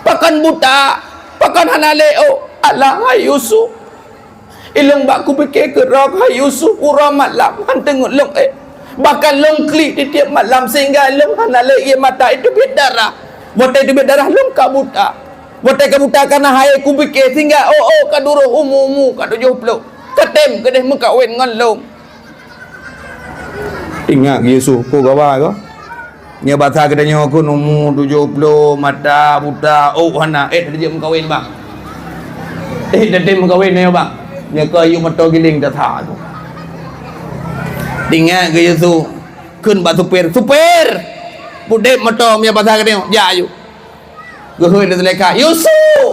Pakon buta, pakon hana lé ôk? Alah hai Yusuf! Ilôn bak kupike keudroe hai Yusuf, uroe malam han teungeut lôn éh. Bahkan lôn klik tieb-tieb malam sehingga lôn hana lé ié mata, iteubiet darah. Watée teubiet darah lôn ka buta. Watée ka buta kana hai kupike sehingga ôk-ôk ka duroh umu-umu ka tujoh ploh. Ka tem keudeh meukawen ngon lôn." Ingat keu Yusuf, peue gaba kah? Nyoe basa geutanyoe kheun umu tujoh ploh, mata buta, ôk hana, éh, tajak meukawen bang. Éh, tajak meukawen nyoe bang. Nyoe keu yue moto giling tasa tu. Ingat keu Yusuf, kheun bak supir, "Supir! Pudeb moto nyoe basa geutanyoe, jak aju." Geuhôi lé Zulaikha, "Yusuf!"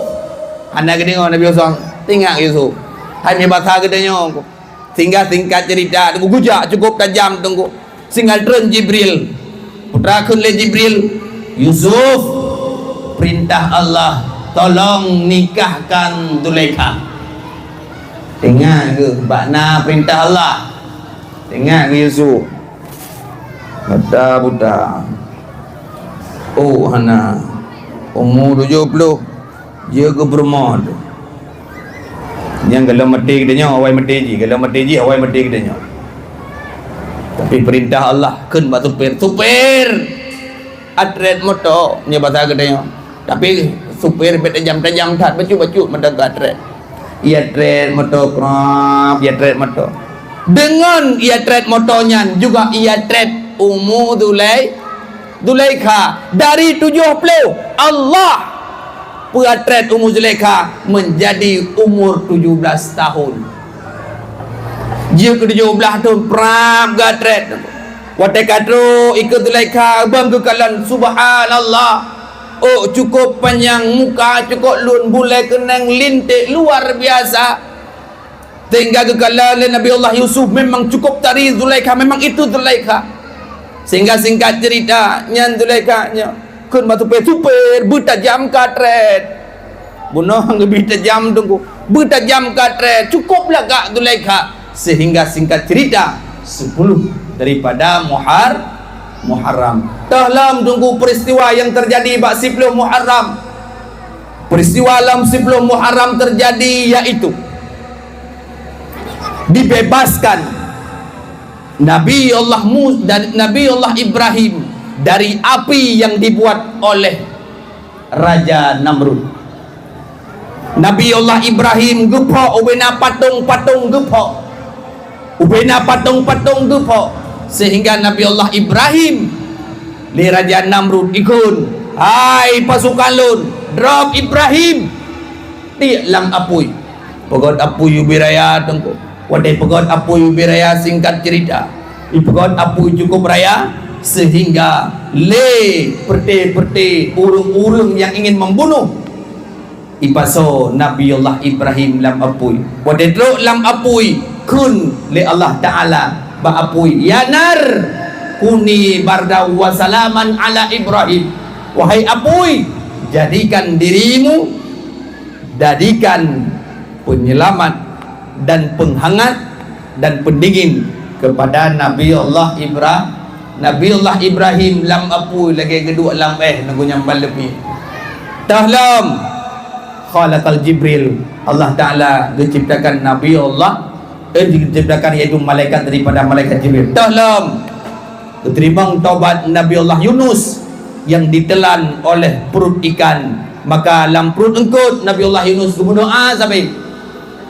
Hana geudeungoe Nabi Yusuf, ingat Yusuf. Hai meubaca geutanyoe. Sehingga singkat cerita, teungku geujak cukup tajam teungku. Sehingga treun Jibril. Peue treun lé Jibril, "Yusuf, perintah Allah, tolong nikahkan Zulaikha." Ingat geuh, bak na perintah Allah. Ingat geuh Yusuf. Mata buta. Oh, hana. Umu tujoh ploh, jeuet keu peurumoh tu. Nyang golom maté geutanyoe, awai maté jih. Golom maté jih, awai maté geutanyoe. Tapi perintah Allah, kheun bak supir, "Supir! Atrét moto," nyoe basa geutanyoe. Tapi supir bèk tajam-tajam that, bacut-bacut mata geutrét. Ia trét moto krab, ia trét moto. Deungon ia trét moto nyan juga ia trét umu Zulai-, Zulaikha. Dari tujoh ploh, Allah peutrét umu Zulaikha menjadi umur tujuh belas tahun. Jeuet keu tujoh blah thôn prab geutrét. Watèe ka trôk ikeue Zulaikha ban geukalon, subhanallah. Ôk cukôp panyang, muka cukôp lôn, bulèe keunong linték luar biasa. Sehingga geukalon lé Nabi Allah Yusuf memang cukôp tari Zulaikha, memang itu Zulaikha. Sehingga singkat cerita, nyan Zulaikha nyan kheun bak supir, "Supir, beutajam ka trét." Bunoe geubri tajam teungku. Beutajam ka trét, cukôp lagak Zulaikha. Sehingga singkat cerita, sepuluh daripada Muhar-, Muharram. Toh lom tunggu peristiwa yang terjadi bak siploh Muharram. Peristiwa lom siploh Muharram terjadi, yaitu dibebaskan Nabi Allah Mu-, dan Nabi Allah Ibrahim dari api yang dibuat oleh Raja Namrud. Nabi Allah Ibrahim geuphok ubena patong-patong geuphok. Ubena patong-patong geuphok. Sehingga Nabi Allah Ibrahim lé Raja Namrud ikheun, "Hai pasukan lôn, drob Ibrahim tiek lam apui." Peugöt apui ubé raya teungku. Watèe peugöt apui ubé raya, singkat cerita, ipeugöt apui cukup raya sehingga lé peureté-peureté ureuëng-ureuëng nyang ingin membunuh ipasoe Nabi Allah Ibrahim lam apui. Watèe trok lam apui, kheun lé Allah Taala bak apui, "Ya nar, kuni bardan wa salaman ala Ibrahim." Wahai apui, jadikan dirimu, jadikan penyelamat dan penghangat dan pendingin kepada Nabi Allah Ibra-, Nabi Allah Ibrahim lam apui lagèe geuduek lam èh, nunggu nyang ban leupie. Toh lom, khalaqal Jibril, Allah Taala geuciptakan Nabi Allah, eh, geuciptakan, yaitu malaikat daripada malaikat Jibril. Toh lom, geuteurimong tobat Nabi Allah Yunus yang ditelan oleh perut ikan. Maka lam perut eungkôt Nabi Allah Yunus geumeudoa sabe,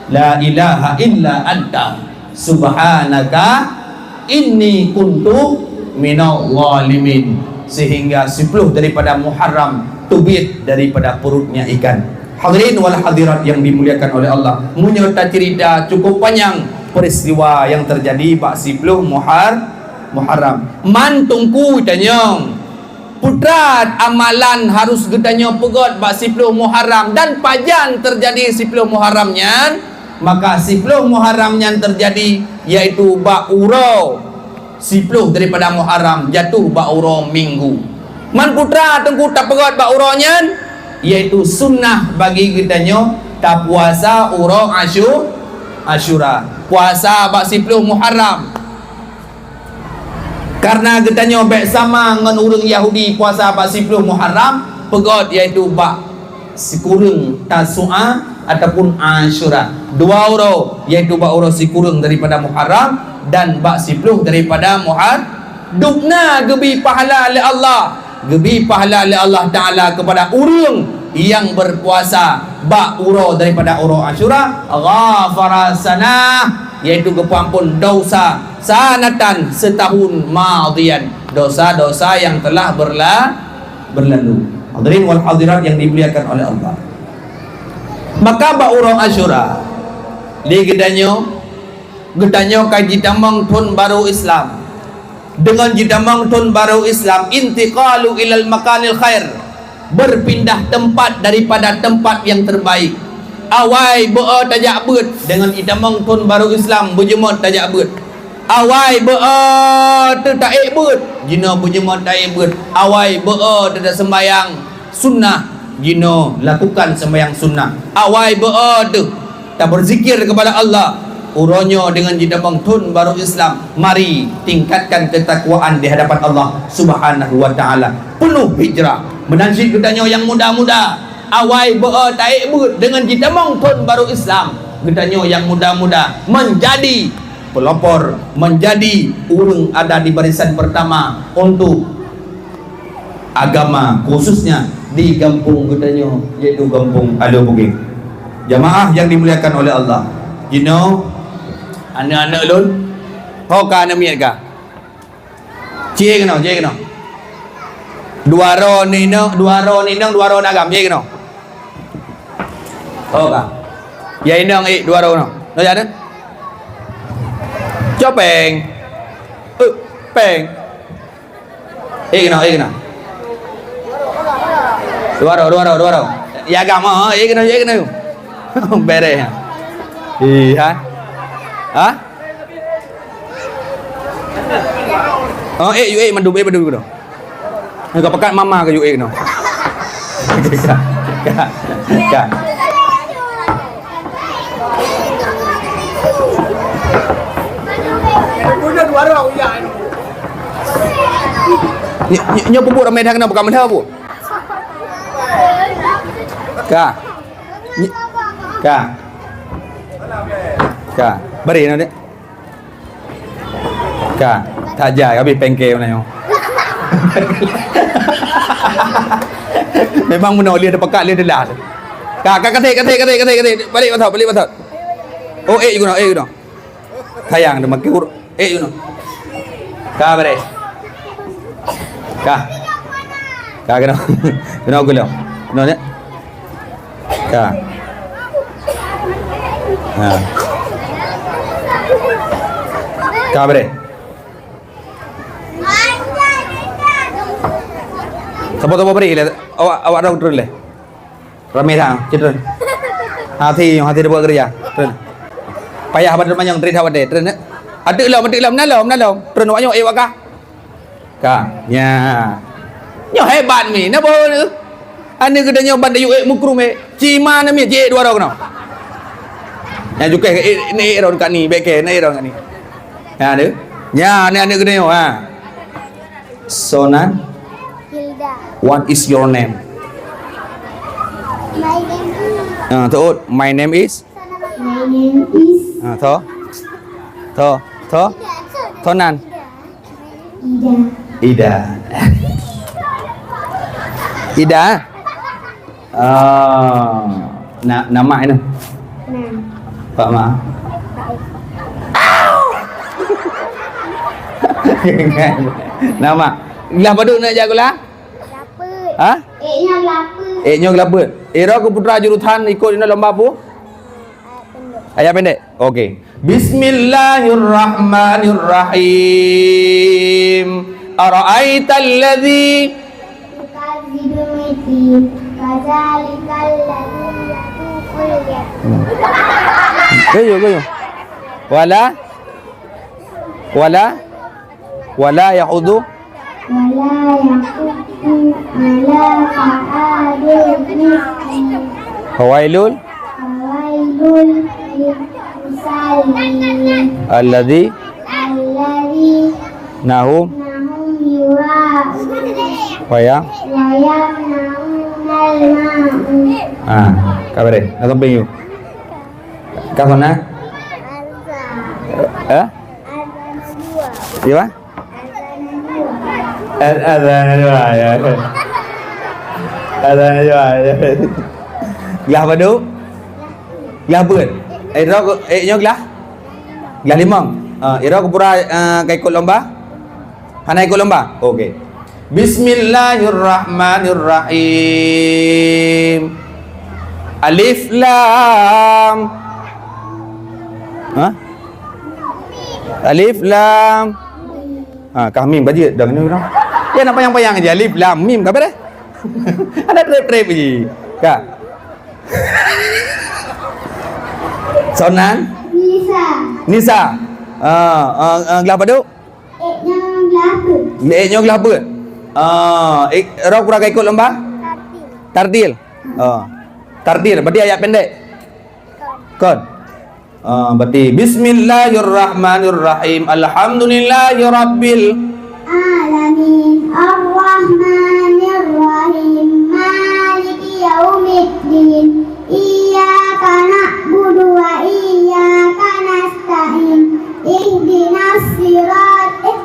"La ilaha illa anta, subhanaka, inni kuntu minal zalimin." Sehingga siploh daripada Muharram teubiet daripada perutnya ikan. Hadirin wal hadirat yang dimuliakan oleh Allah, meunyoe tacerita cukup panjang peristiwa yang terjadi bak siploh Muhar-, Muharram. Man teungku tanyong, peue teuma amalan harus geutanyoe peugöt bak siploh Muharram dan pajan terjadi siploh Muharram nyan? Maka siploh Muharram nyan terjadi, yaitu bak uroe siploh daripada Muharram jatuh bak uroe Minggu. Man peue teuma teungku tapeugöt bak uroe nyan, yaitu sunnah bagi geutanyoe tapuasa uroe Asyu-, Asyura, puasa bak siploh Muharram. Karena geutanyoe bèk sama ngon ureuëng Yahudi puasa bak siploh Muharram, peugöt yaitu bak sikureueng Tasu'a ataupun Asyura. Dua uroe, yaitu bak uroe sikureueng daripada Muharram dan bak siploh daripada Muhar-, dubna geubi pahala lé Allah. Geubi pahala lé Allah Taala kepada ureuëng yang berpuasa bak uroe daripada uroe Asyura, ghafara sanah, yaitu geupeuampon dosa, sanatan, setahun, madiyan, dosa-dosa yang telah berla-, berlalu. Hadirin wal hadirat yang dimuliakan oleh Allah. Maka bak uroe Asyura, di geutanyoe, geutanyoe ka jitamong thon barô Islam. Deungon jitamong thon barô Islam, intiqalu ilal makanil khair, berpindah tempat daripada tempat yang terbaik. Awai beu-o tajak beuet, deungon jitamong thon barô Islam, beujeumot tajak beuet. Awai beu-o teu taék beuet, jinoe beujeumot taék beuet. Awai beu-o teu taseumbayang sunnah, jinoe lakukan seumbayang sunnah. Awai beu-o teu tabeuzikir kepada Allah. Uroe nyoe deungon jitamong thon barô Islam, mari tingkatkan ketakwaan di hadapan Allah Subhanahu wa Ta'ala. Peunoh hijrah. Meunan cit geutanyoe nyang muda-muda, awai beu-o taék beuet deungon jitamong thon barô Islam. Geutanyoe nyang muda-muda menjadi pelopor, menjadi ureuëng ada di barisan pertama untuk agama, khususnya di gampông geutanyoe, yaitu gampông Aloe Bugeng. Jamaah yang dimuliakan oleh Allah, jinoe aneuk-aneuk lôn, ho ka aneuk miet ka? Cie keunoe, cie keunoe. Dua droe inong, dua droe inong, dua droe agam, cie keunoe. Ho ka? Ya inong, eh, dua droe keunoe. Noh jak deh. Copeng. Eh, peng. Eh keunoe, eh keunoe. Dua droe, dua droe, dua droe. Ya agam, ha, eh keunoe, eh keunoe. Bereh. Ih, ha? Ha? Oh, eh, you, eh, mandum, eh, mandum keunoe. Ka pakat mama keu you, eh, keunoe. Ka, ka, ka. Nyoe, nyoe, nyoe peubuet ramé that keunoe, bukan meunan, Bu? Ka. Nyoe, ka. Ka. Bari na, Dek. Ka. Tak jai, habis pengke mana nyoe. Memang meunoe, lheuh teupeugah, lheuh teulah. Ka, ka, kasih, kasih, kasih, kasih, kasih. Balik pasal, balik pasal. Oh, eh, guna, eh, guna. Sayang, dia makin huruf. Eh, you know. Ka, beres. Ka. Ka, kena. Kena aku lom. Kena, ya? Ka. Ha. Ka, beres. Sabar-sabar beri lah. Awak, awak dah turun leh. Ramé that, cit treun. Hati, hati dia buat kerja. Treun. Payah badan manyong, treun hawat deh, treun, eh. Adeuk lom, adeuk lom, na lom, na lom. Treun awak nyoe, eh, wak kah. Ka, nya. Nyoe hebat mi, na boh ni. Aneuk geutanyoe ban dayuek, eh, mukrum, eh. Cima na mi, jek dua rong keunoe. Nya jukeh, eh, ni, eh, rong kat ni, bek ke, ni, rong kat ni. Nya, tu. Nya, ni aneuk geutanyoe, ha. Sonan? Hilda. What is your name? My name is Ah, teuôt. My name is? My name is Ah, tho. Tho. Tho. Tho nan. Ida. Ida. Ida. Ah, na-, nama ini? Nah. Pak Ma. Nama. Glah padum nak jak sekolah? Laput. Ha? Eh, nyoe laput. Eh, nyoe laput. Eh, droe keu putra jurusan ikut inoe lomba pu? Ayat pendek. Ayat pendek. Okey. Bismillahirrahmanirrahim. Ara'aital ladzi Yukadzibul yatim. Fadzalikal ladzi yadu'ul yatim. Gayo, gayo. Wala, wala, wala yahuddu. Wala yahuddu ala ta'amil miskin. Fawailul. Fawailul lil musallin. Alladzi. Alladzi. Nahum. Nahum yura'un. Wayam. Wayam nahum al ma'un. Ah, ka beres. Dah sampai you. Ka sana? Eh? Iya, Bang? Azan dua, ya. Azan dua, ya. Glah padum? Glah peuet. Eh, droe, eh, nyoe glah? Glah limong. Ah, droe keu putra, eh, ka ikut lomba? Hana ikut lomba? Okey. Bismillahirrahmanirrahim. Alif lam. Ha? Alif lam. Ha, kah mim ka jeuet dah keunoe. Ya, nak panyang-panyang je. Alif lam mim ka beres. Ada trep-trep je. Ka. Sonan? Nisa. Nisa. Ah, ah, ah, glah padum? Eh, nyoe glah peuet. Eh, nyoe glah peuet. Ah, eh, droe keu putra ka ikut lomba? Tartil. Tartil. Ah. Tartil, berarti ayat pendek. Kon. Ah, berarti bismillahirrahmanirrahim. Alhamdulillahirabbil alamin. Arrahmanirrahim. Maliki yaumiddin. Iyyaka na'budu wa iyyaka nasta'in. Ihdinas sirat-, eh.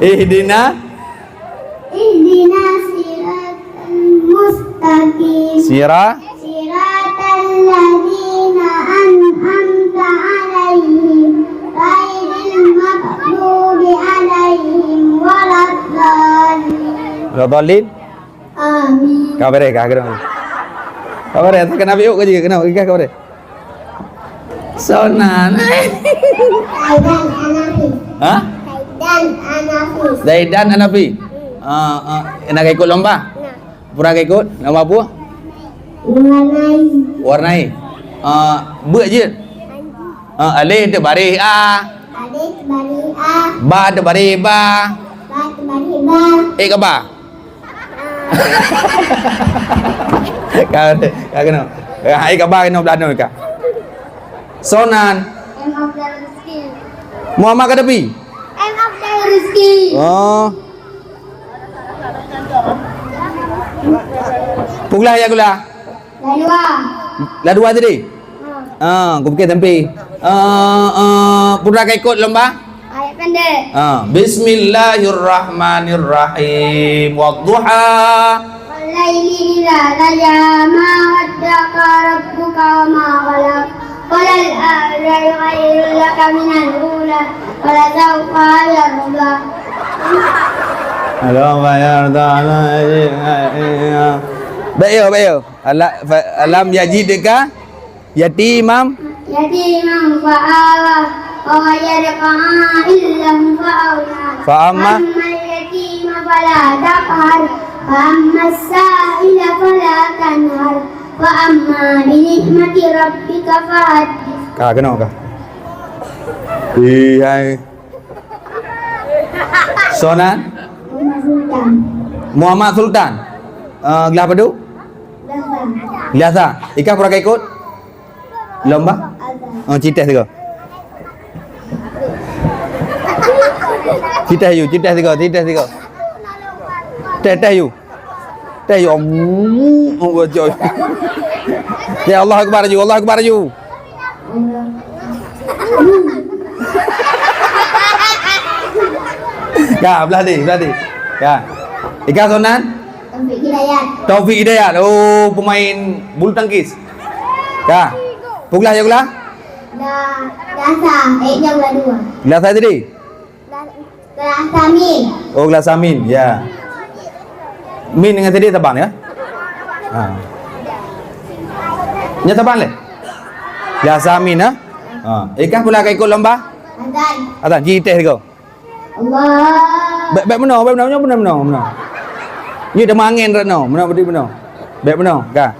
Ihdina. Ihdinas siratal mustaqim. Sira. Siratal ladzina an'amta 'alaihim, ghairil maghdubi 'alaihim waladdallin. Waladdallin? Amin. Ka beres, ka keunoe. Ka beres, tak keunoe biuk ka jih, keunoe, ka beres. Sonan. Zaidan Hanafi. Ha? Zaidan Hanafi. Zaidan Hanafi. Ah, ah, nak ikut lomba? Nah. Pura ka ikut? Lomba apa? Warnai. Warnai. Ah, buet je. Ah, alif teubaréh A. Alif teubaréh A. Ba teubaréh ba. Ba teubaréh ba. Eh, ka ba. Ka, ka keunoe. Eh, hai ka ba keunoe blah noe ka. Sonan. M Abdul Rizky. Muhammad Kadapi. M Abdul Rizki. Oh. Puklah ya gula. Ladua. Ladua tadi? Ha. Ah, kupikir sampai. Ah, ah, putra ka ikut lomba? Ayat pendek. Ah, bismillahirrahmanirrahim. Wadduha. Wal laili idza saja, ma wadda'aka rabbuka wa ma qala. Wala al-akhiratu khairul laka minal ula. Wala sawfa yarda. Allahumma yarda. Baik ya, baik ya. Ala-, fa-, alam yajidka yatiman. Yatiman fa'awa, wa wajadaka a'ilan fa'aghna. Fa amma. Fa ammal yatima fala taqhar, wa ammas sa'ila fala tanhar, wa amma bi ni'mati rabbika fahaddits. Ka, kena ka. Ih, hai. Soe nan? Muhammad Sultan. Muhammad Sultan. Eh, glah padum? Glah sa. Glah sa. Ikah pura ka ikut? Lomba? Azan. Oh, ci teh sigoe. Ci teh yu, ci teh sigoe, ci teh sigoe. Teh, teh yu. Teh yu. Ya Allah Akbar yu, Allah Akbar yu. Ya, belah di, belah di. Ya. Ikah soe nan? Taufik Hidayat. Taufik Hidayat. Oh, pemain bulu tangkis. Ka. Puklah ya gula? Dah, dah sa, eh, nyang ladua. Gula sa tadi? Dah, dah sa min. Oh, gula sa min, ya. Min dengan tadi saban ya? Ha. Nya saban leh? Gula sa min, ha? Ha. Ikah pula ka ikut lomba? Azan. Azan, ci teh sigoe. Allah. Bèk, bèk meunoe, bèk meunoe, nyoe meunoe, meunoe, meunoe. Nyoe teuma angén rot noe, meunoe, beudik meunoe. Bèk meunoe, ka.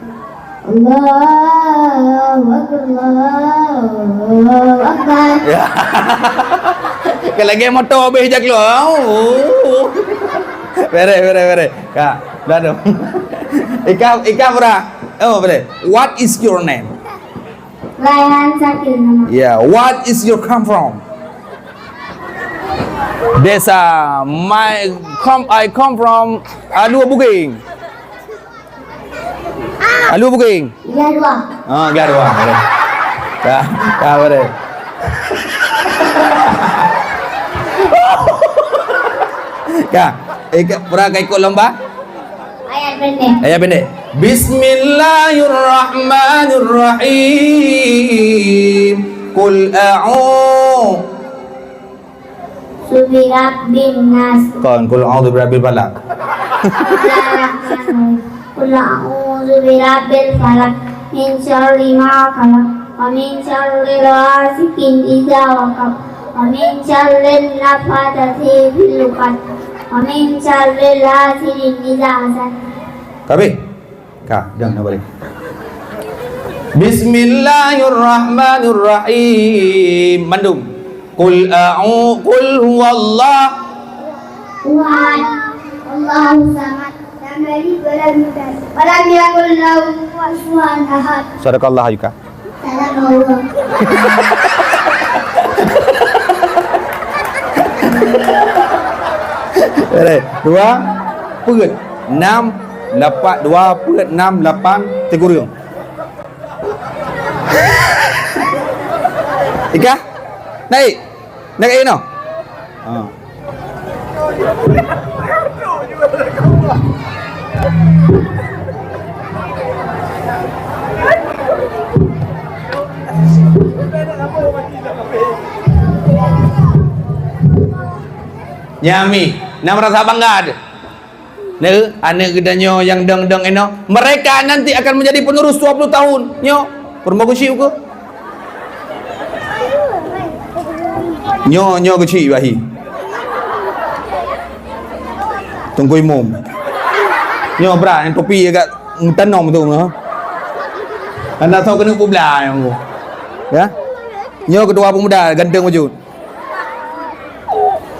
Allahu Akbar, Allahu Akbar. Ya. Ka lagèe moto habéh jak keluar. Oh. Beres, beres, beres. Ka, dah tu. Ikah, ikah pura. Oh, boleh. What is your name? Raihan Syakir nama. Yeah, what is your come from? Desa, my come, I come from Alue Buging. Alue Buging. Glah dua. Ah, glah dua. Boleh. Ka, ka, boleh. Ka, eh, ka, pura ka ikut lomba? Ayat pendek. Ayat pendek. Bismillahirrahmanirrahim. Qul a'u. Subirabbin nas. Kon, qul a'udzu birabbil falaq. Bismillahirrahmanirrahim. Qul a'udzu birabbil falaq. Min syarri ma khalaq. Wa min syarri ghasiqin idza waqab. Wa min syarrin naffatsati fil 'uqad. Wa min syarri hasidin idza hasad. Ka habéh? Ka, dah, nak balik. Bismillahirrahmanirrahim. Mandum. Qul a'u-, qul huwallah. Ahad. Allahu samad. Lam yalid wa lam yulad. Wa lam yakul lahu kufuwan ahad. Sadaqallah juga. Salam Allah. Boleh. Dua peuet. Enam, lapan, dua peuet, enam, lapan, teukureueng. Ikah? Naik. Naik kat inoe. Ha. Nyami, na meurasa bangga teuh. Neu, aneuk geutanyoe nyang dong-dong inoe, mereka nanti akan menjadi penerus dua puluh tahun. Nyoe, peurumoh geusyik ukeue. Nyoe, nyoe geusyik bahi. Teungku Imum. Nyoe brat nyang topi agak meutanong tu, ha. Hana soe keuneuk peubla nyang tu. Ya. Nyoe ketua pemuda ganteng bacut.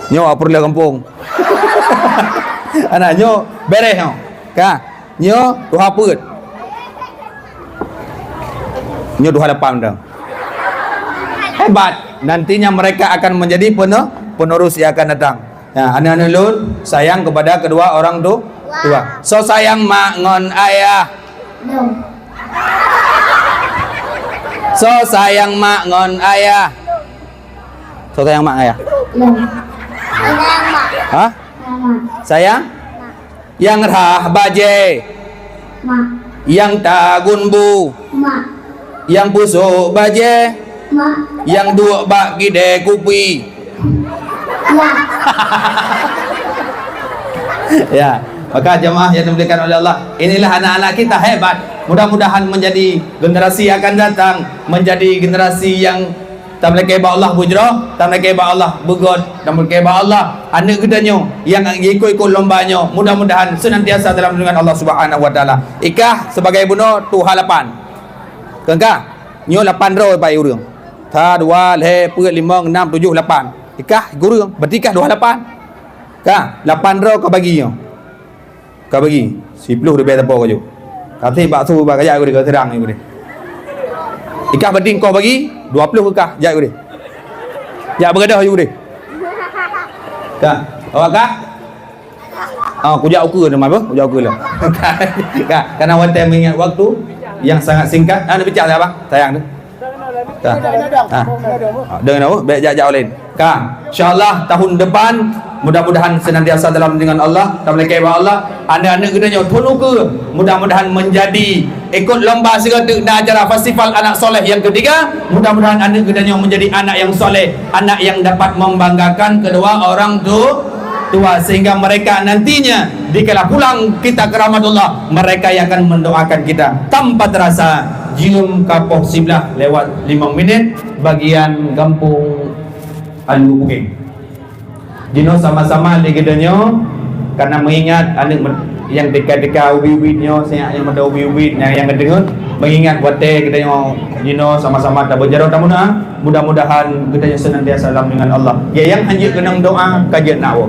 Nyoe peureulèe gampông. Ana nyoe beres nyoe. Ka. Nyoe tuha peuet. Nyoe tuha lapan dah. Hebat. Nantinya mereka akan menjadi pene-, penerus yang akan datang. Ya, aneuk-aneuk lôn, sayang kepada kedua orang tu-, tua. Soe sayang mak ngon ayah? Soe sayang mak ngon ayah? Soe sayang mak ngon ayah? Hah? Sayang? Nyang rhah bajée. Mak. Nyang tagun bu. Mak. Nyang pusok bajée. Mak. Nyang duek bak kidée kupi. Ya. Ya, maka jemaah yang dimuliakan oleh Allah, inilah anak-anak kita hebat. Mudah-mudahan menjadi generasi akan datang, menjadi generasi yang tameulakée bak Allah beujroh, tameulakée bak Allah beugét, tameulakée bak Allah aneuk geutanyoe nyang ikut-ikut lomba nyoe, mudah-mudahan senantiasa dalam lindungan Allah Subhanahu wa Taala. Ikah sebagai bunoe tuha lapan. Keungkah, nyoe lapan droe pai ureuëng. Sa, dua, lhée, peuet, limong, nam, tujoh, lapan. Ikah ureuëng, berarti kah dua lapan. Kah, lapan droe kah bagi nyoe. Ka bagi, siploh ribée teupok kaju. Kaseh bakso bak kajak gurée, ka seurang gurée. Ikah bading koh bagi, dua ploh kah, jak gurée. Jak beugadoh gurée. Ka, awak kah? Ah, kujak ukeue nama apa? Kujak ukeue lah. Ka, karena watée mengingat waktu yang sangat singkat. Ah, nak bicara apa? Sayang tu. Ka. Ah. Ah, dengar apa? Baik, jak-jak lain. Ka, insya-Allah tahun depan, mudah-mudahan senantiasa dalam lindungan Allah, tameulakée bak Allah, aneuk-aneuk geutanyoe thôn ukeue, mudah-mudahan menjadi ikut lomba sigoe teuk na acara festival anak soleh yang ketiga, mudah-mudahan aneuk geutanyoe menjadi anak yang soleh, anak yang dapat membanggakan kedua orang tu-, tua, sehingga mereka nantinya dikala pulang kita ke rahmatullah, mereka yang akan mendoakan kita tanpa terasa. Jeuem ka poh siblaih lewat limong minit, bagian gampông Alu Bukeng. Jinoe sama-sama lé geutanyoe, karena mengingat aneuk me-, nyang teuka-teuka ubit-ubit nyoe, siat nyang meuda ubit-ubit, nyang, nyang geudeungoe, mengingat watée geutanyoe jinoe sama-sama tabeujaroe tameudoa, mudah-mudahan geutanyoe senantiasa dalam lindungan Allah. Ya, nyang hanjeuet keunong doa, ka jeuet nak woe.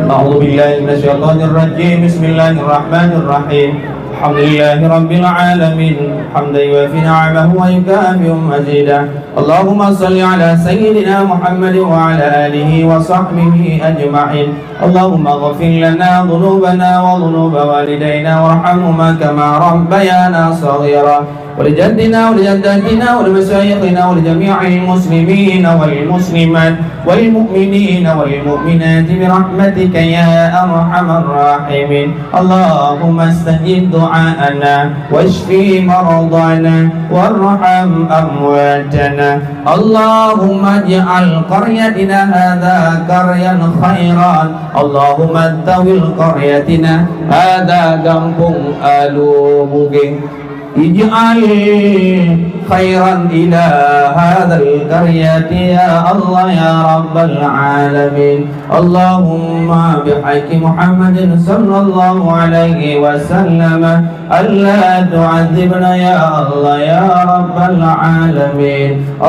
أعوذ بالله من الشيطان الرجيم. بسم الله الرحمن الرحيم. الحمد لله رب العالمين. حمدا يوافي نعمه ويكافئ مزيده. اللهم صل على سيدنا محمد وعلى آله وصحبه أجمعين. اللهم اغفر لنا ذنوبنا وذنوب والدينا وارحمهما كما ربيانا صغيرا. ولجدنا ولجداتنا ولمشايخنا ولجميع المسلمين والمسلمات والمؤمنين والمؤمنات برحمتك يا أرحم الراحمين. اللهم استجب دعاءنا واشف مرضانا وارحم أمواتنا. اللهم اجعل قريتنا هذا قريا خيرا. اللهم طول قريتنا هذا gampông Alu Bukeng. اجعل خيرا إلى هذا القرية يا الله يا رب العالمين. اللهم بحق محمد صلى الله عليه وسلم ألا تعذبنا يا الله يا رب العالمين.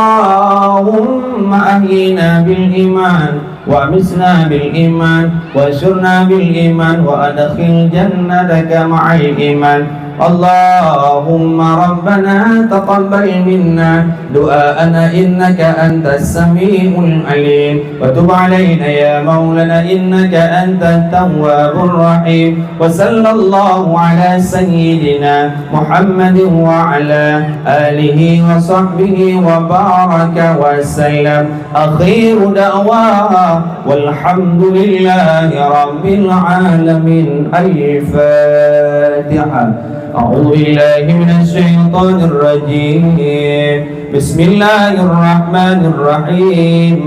اللهم أحينا بالإيمان وأمتنا بالإيمان، واحشرنا بالإيمان، وأدخل جنتك مع الإيمان. اللهم ربنا تقبل منا دعاءنا إنك أنت السميع العليم، وتب علينا يا مولانا إنك أنت التواب الرحيم. وصلى الله على سيدنا محمد وعلى آله وصحبه وبارك وسلم. آخر دعوانا والحمد لله رب العالمين. الفاتحة. أعوذ بالله من الشيطان الرجيم. بسم الله الرحمن الرحيم.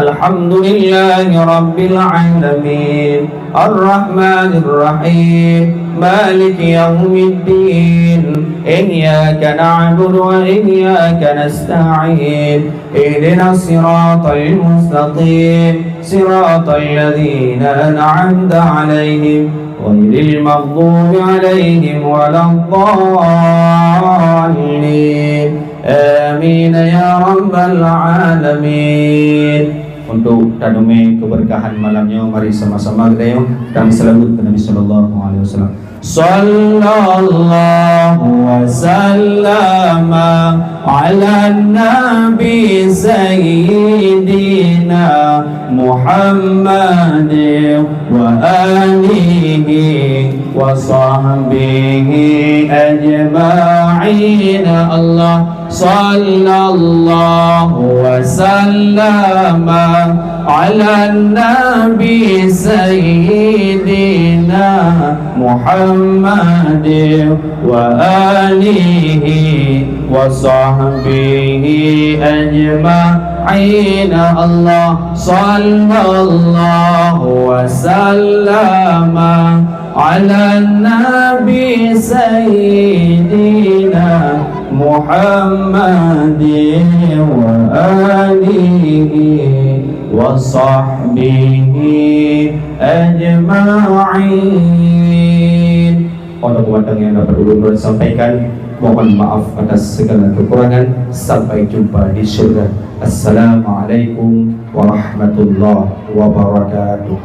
الحمد لله رب العالمين. الرحمن الرحيم. مالك يوم الدين. إياك نعبد وإياك نستعين. اهدنا الصراط المستقيم. صراط الذين أنعمت عليهم. غير المغضوب عليهم ولا الضالين. آمين يا رب العالمين. Untuk tanumé keberkahan malam nyoe, mari sama-sama geutanyoe dan selawat ke Nabi sallallahu alaihi wasallam. Sallallahu wa sallama ala nabi sayyidina Muhammad wa alihi wa sahbihi ajma'in. Allah sallallahu wa sallama ala nabi sayyidina Muhammad wa alihi wa sahbihi ajma'in. Allah sallallahu wa sallama ala nabi sayyidina Muhammad wa alihi wa sahbihi ajma'in. Pada pemandang yang dapat ulun sampaikan, mohon maaf atas segala kekurangan. Sampai jumpa di surga. Assalamualaikum warahmatullahi wabarakatuh.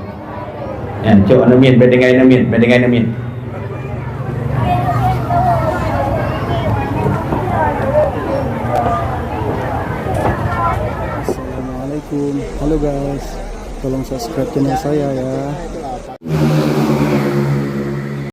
Nyan, cok aneuk miet, bèk tinggai aneuk miet, bèk tinggai aneuk miet. Assalamualaikum. Halo guys, tolong subscribe channel saya ya.